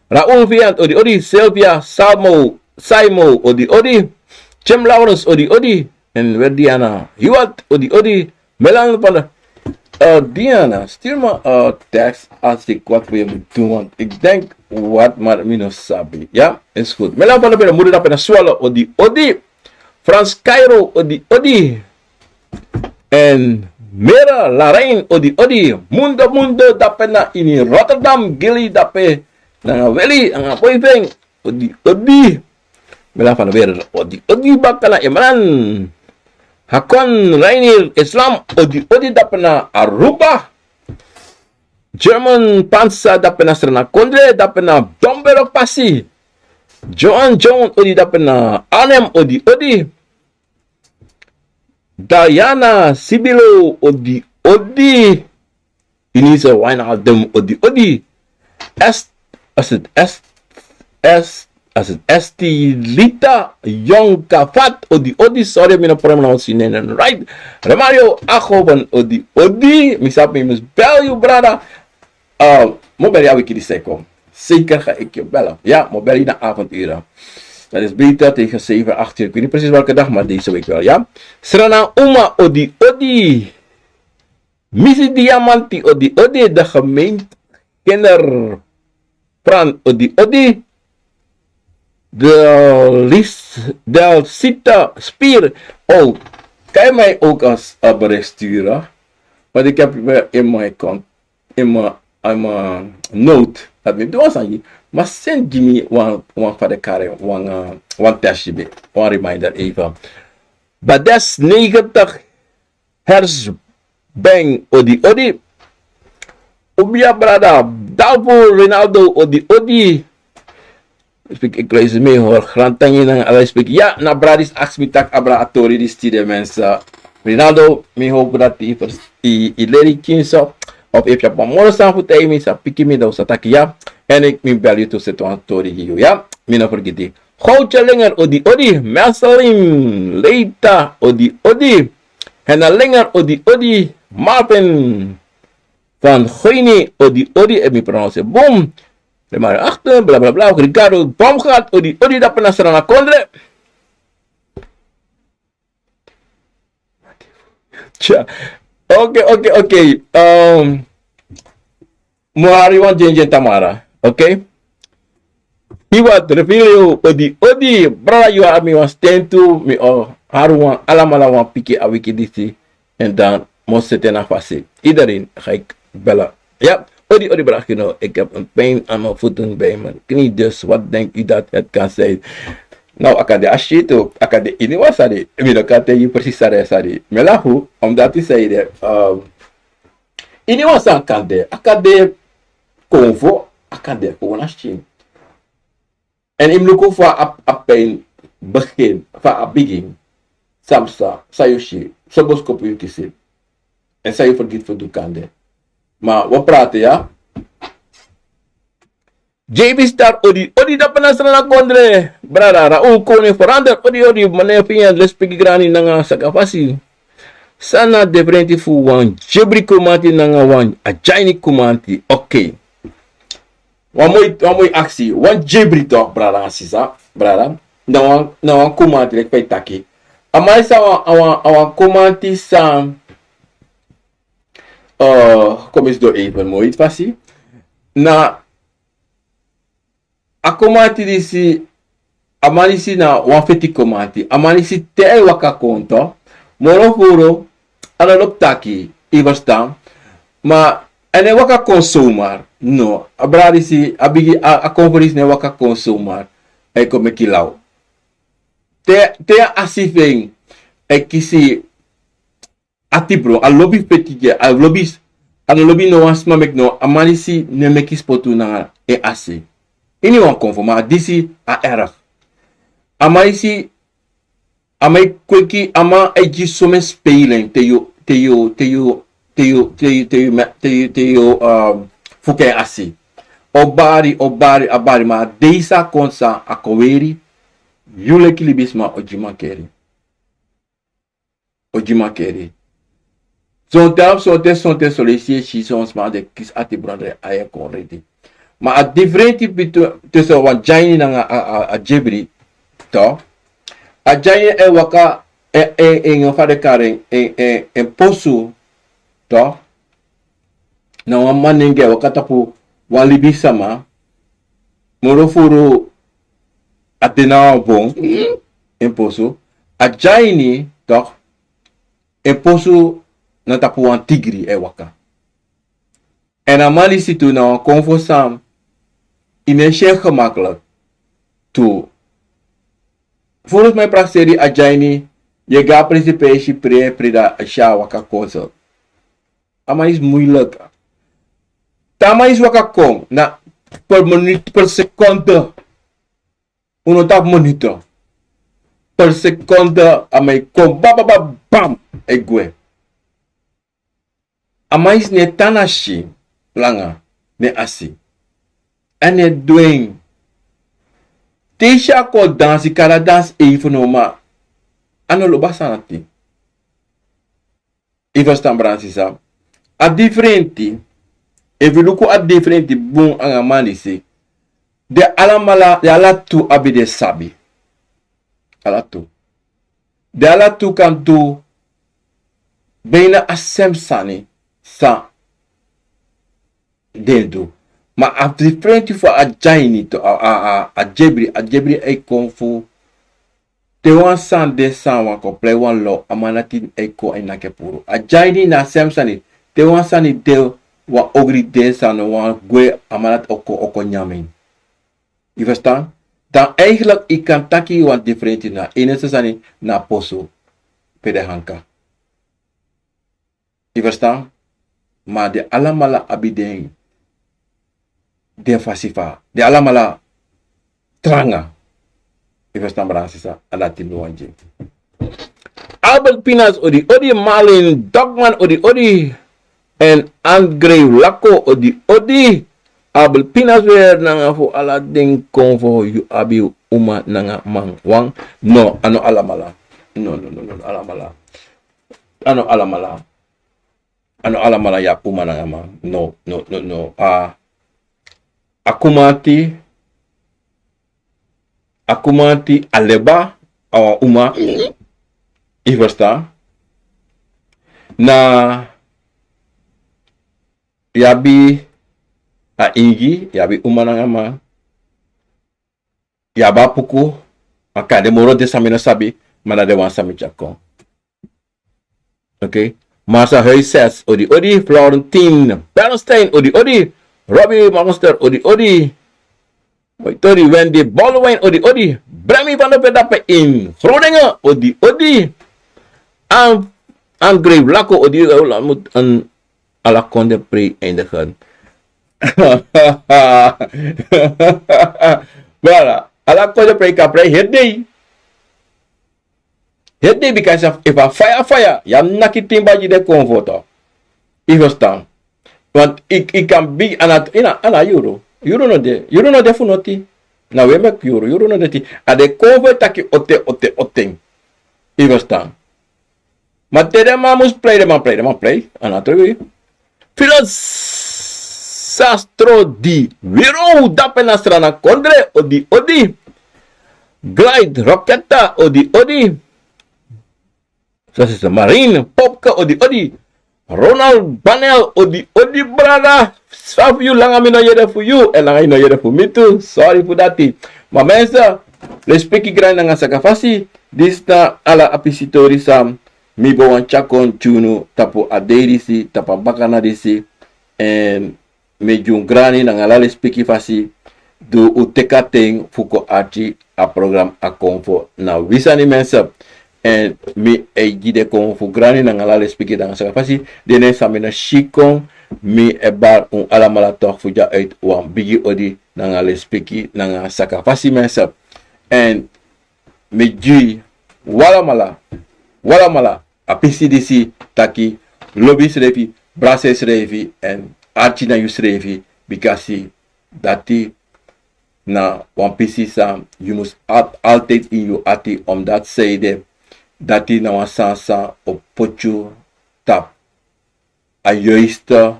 Raoul Viant, odi, odi. Sylvia, Salmo, Saimo, odi, odi. Jim Lawrence, odi, odi. En weer Diana Hiwat, odi, odi. Melan van de, eh, Diana, stuur me een tekst als ik wat voor je moet doen, want ik denk wat, maar mi no sabi. Ja, is goed. Melan van de Beren, moeder dape na Swallow, odi, odi. Frans Cairo, odi, odi. En Mera Larain, odi, odi. Mundo, Mundo, dape na ini Rotterdam, Gili, dape na Willy, anga Boy Veng, odi, odi. Melan van de Beren, odi, odi, bakana Imran. Hakon Rainier Islam, odi, odi, dape na Aruba. German Pansa, dape na Srana Kondre, dape na Dombero Pasi. Joan Joan, odi, dape na Arnhem, odi, odi. Diana Sibilo, odi, odi. Inise Wijnaldum, odi, odi. Est, as het est, est, as het Estilita Young Kafat, odi, odi. Sorry, mi no pronunciation right. Remario Agoben, odi, odi. Mi sabi mi mus bel yu, brada. Uh, mo bel yu a wiki di seko. Zeker ga ik je bellen. Ja, mo bel yu na avonduren. Dat is beter tegen zeven, acht uur. Ik weet niet precies welke dag, maar deze week wel, ja. Srana Uma, odi, odi. Misi Diamanti odi odi, de gemeente Kinder Fran odi odi. De Lis Del Sita Spier. Oh, kan je mij ook als uh, bericht sturen? Want ik heb uh, in mijn kont, in mijn, in mijn note, dat niet doen zijn. Maar send me one, one van de karen, one, uh, one testje, one reminder even. Bades negentig Hers Beng odi odi. Ubia brada, Dalvo Ronaldo odi odi. Spik ik lees mee hoor. Grantangi nang ala spik. Ya, na bradis aksi mi tak abra a tori di stide mensa. Ronaldo, mi hoop dat i, i, i leri kinso. Of if je op een morgen staan voor tijd, mi sa piki mi dan sa taki ya. En ik mi bel je to zet een tori hier, ya. Mi na vergeten. Goudje Linger odi odi, Marceline Leita odi odi, Henna Linger odi odi, Marvin van Goini odi odi, en mi pronounce boom. De Mario achter, bla bla bla, Ricardo Baumgart odi odi, dapper na Srana Kondre. Tja. Oké, oké, oké. Um, Mohari wan djenjen tamara. Oké. Iwa Trefilio odi odi. Brada, yu abi wan sten tu. Mi o hari wan alamala wan piki a wiki disi. En dan mo sete na fasi. Iedereen ga ik bellen. Ja, odi odi brada, you know, ik heb een pijn aan mijn voeten, bij mijn knie. Dus wat denkt u dat het kan zijn? Nou, a kan de a shit ook. A kan de ini wan sani. Mi no kan tell you precies sani sani. Mi lafu, omdat u zei dat. Um, ini wan sani kan de. A kan de konfo, a kan de gewoon a shit. En yu mus luku fa a, a pijn begin, fa a begin. San psa, san yu si, san boskopu yu kisi. En san yu fergiti fu du kande. Ma wi o prati, ya. J B Star odi, odi dapper na Srana Kondre. Brada, Raoul Koning verander, odi, odi, meneer Vian, lespeki grani nanga sakafasi. San na diferenti fu wan Jebri Kumanti nanga wan Ajaini Kumanti. Oké. Wan moi, wan moi aksi. Wan Jebri toch, brada, sisa, brada. Na wan, na wan Kumanti, leki fa yu taki. A man disi a wan, a wan, a wan Kumanti san, uh, kom eens door even, moi fasi. Na a Kumanti disi, a man disi na wan feti Kumanti. A man disi te a e waka kon toch, moro furu, a no lobi taki, yu ferstan. Ma a no e waka kon zomaar. No, a brada disi, a bigi, a, a konfo disi no e waka kon zomaar. A e kon meki law. Te, te a si fu en e kisi ati bron, a lobi feti gi en, a lobi, a no lobi no wan sma meki, no, a man disi no e meki spotu nanga en asi. Ini wan konfo, ma disi a erg. A man disi, a man e kweki, a man e gi somen spelen te yu, te yu, te yu, te yu, te yu, te yu, um, fuka en asi. O bari, o bari, a bari, ma a dei san a kon, san a kon weri, yu leki libisma o gi mankeri. O gi mankeri. Sonten, sonten, sonten, son leisi yu e si son sma di e kisi ati bron, dan a e kon redi. Ma a diferenti bitu, tussen wan Ajaini nanga a, a, a Jebri, toch? A Ajaini e waka, en, en, en, fa den kari en, en, en, en posu, toch? Na wan manenge e waka tapu wan libisma. Moro furu a de na wan bon, en posu. A Ajaini, toch? En posu na tapu wan tigri e waka. En a man disi tu na wan konfo san, yu no e si en gemakkelijk tu. Volgens mij prakseri a Ajaini, yu e go a presi pe yu e si pre, pre, dan a si a waka kon so. A man disi moeilijk. Te a man disi waka kon, na per minuut, per seconde. Un no taki minuut. Per seconde a man e kon, ba, ba, ba, bam, e gwe. A man disi no e tan na si langa, no e asi. A no e du en. Te yu si a kon dansi, kari a dansi even no, ma a no lobi a sani dati. Yu ferstan, brada, sisa. A diferenti, efu yu luku a diferenti bun nanga a man disi, den alamala, den ala tu abi den sabi. Ala tu. Den ala tu kan du bijna a sem sani. san den du. Ma a difrenti fu a dyaini tu, a, a, a, a dyebri, a dyebri e kon fu te wan sani de san wan kon prei wan lo, a man dati e kon e naki en puru. A dyaini na a sem sani, te wan sani de wan ogri de san no wani gwe, a man dati o kon, o kon nyan en. Yu ferstan? Dan eigenlijk yu kan taki wan difrenti na enigste sani na posu pe den hanka. Yu ferstan? Ma den alamala abi den, den fasi fu den alamala tranga. Yu ferstan, brada nanga sisa, a dati mi wani gi. Albert Pinas odi odi, Marlin Dogman odi odi, èn André Lako odi odi. Albert Pinas weri nanga fu ala den konfo, yu abi uma nanga man wan. No, a no alamala. No, no, no, no, alamala. A no alamala. A no alamala yu abi uma nanga man. No, no, no, no. A, a kumanti, a kumanti a leba, a wan uma. Yu ferstan? Na yu abi a ingi, yu abi uma nanga man. Yu abi a puku, a kan de moro den san mi no sabi, ma na den wan san mi tyari kon. Oké. Marsa Huises odi odi, Florentine Bernstein odi odi, Robbie Monster odi odi, Moitori Wendy Baldwin odi odi, Bremi van de Pedape in Groningen odi odi, An, An Grave Lako odi odi, Ala Konde Prei eindigen. Voilà. Ala Konde Prei kan prei heri dei. Heri dei, bika efu a faya faya, yu abi naki timba gi den konfo tu. Yu ferstan? Want yu, yu kan bigi a na, yu na, a na yuru. Yuru no de, yuru no de fu noti. Na wi e meki yuru, yuru no de ti. A den konfo e taki oten, oten, oten. Yu ferstan? Ma te den man mus prei, den man prei, den man prei. A na tru wi. Filos Sastro di Wiro dape na Srana Kondre odi odi. Glide Roketa odi odi. Sasisa Marine Popka odi odi. Ronald Banel odi odi, brada. San fu yu langa mi no yere fu yu, èn langa yu no yere fu mi tu. Sorry fu dati. Ma mensen, lespeki grani nanga sakafasi. Disi na ala a pisitori san mi bo wani tyari kon gi unu tapu a dei disi, tapu a bakana disi. Èn mi e gi un grani nanga ala lespeki fasi di un teki a ten fu kon arki a program A Konfo Na Wi Sani, mensen. Èn mi e gi den konfo grani nanga ala lespeki nanga sakafasi. Den nen san mi no si kon, mi e bari un alamala toch fu dya uit wan bigi odi nanga lespeki nanga sakafasi, mensen. Èn mi gi un alamala, un alamala a pisi disi taki lobi yusrefi, brasa yusrefi, èn arki na yusrefi, bikasi dati na wan pisi san yu mus abi altijd in yu ati, omdat sanede dati na wan sani san o poti yu tapu a juiste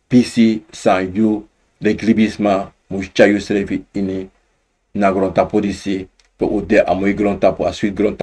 pisi san yu leki libisma mus tyari yusrefi ini, na grontapu disi pe un de, a moi grontapu, a switi grontapu.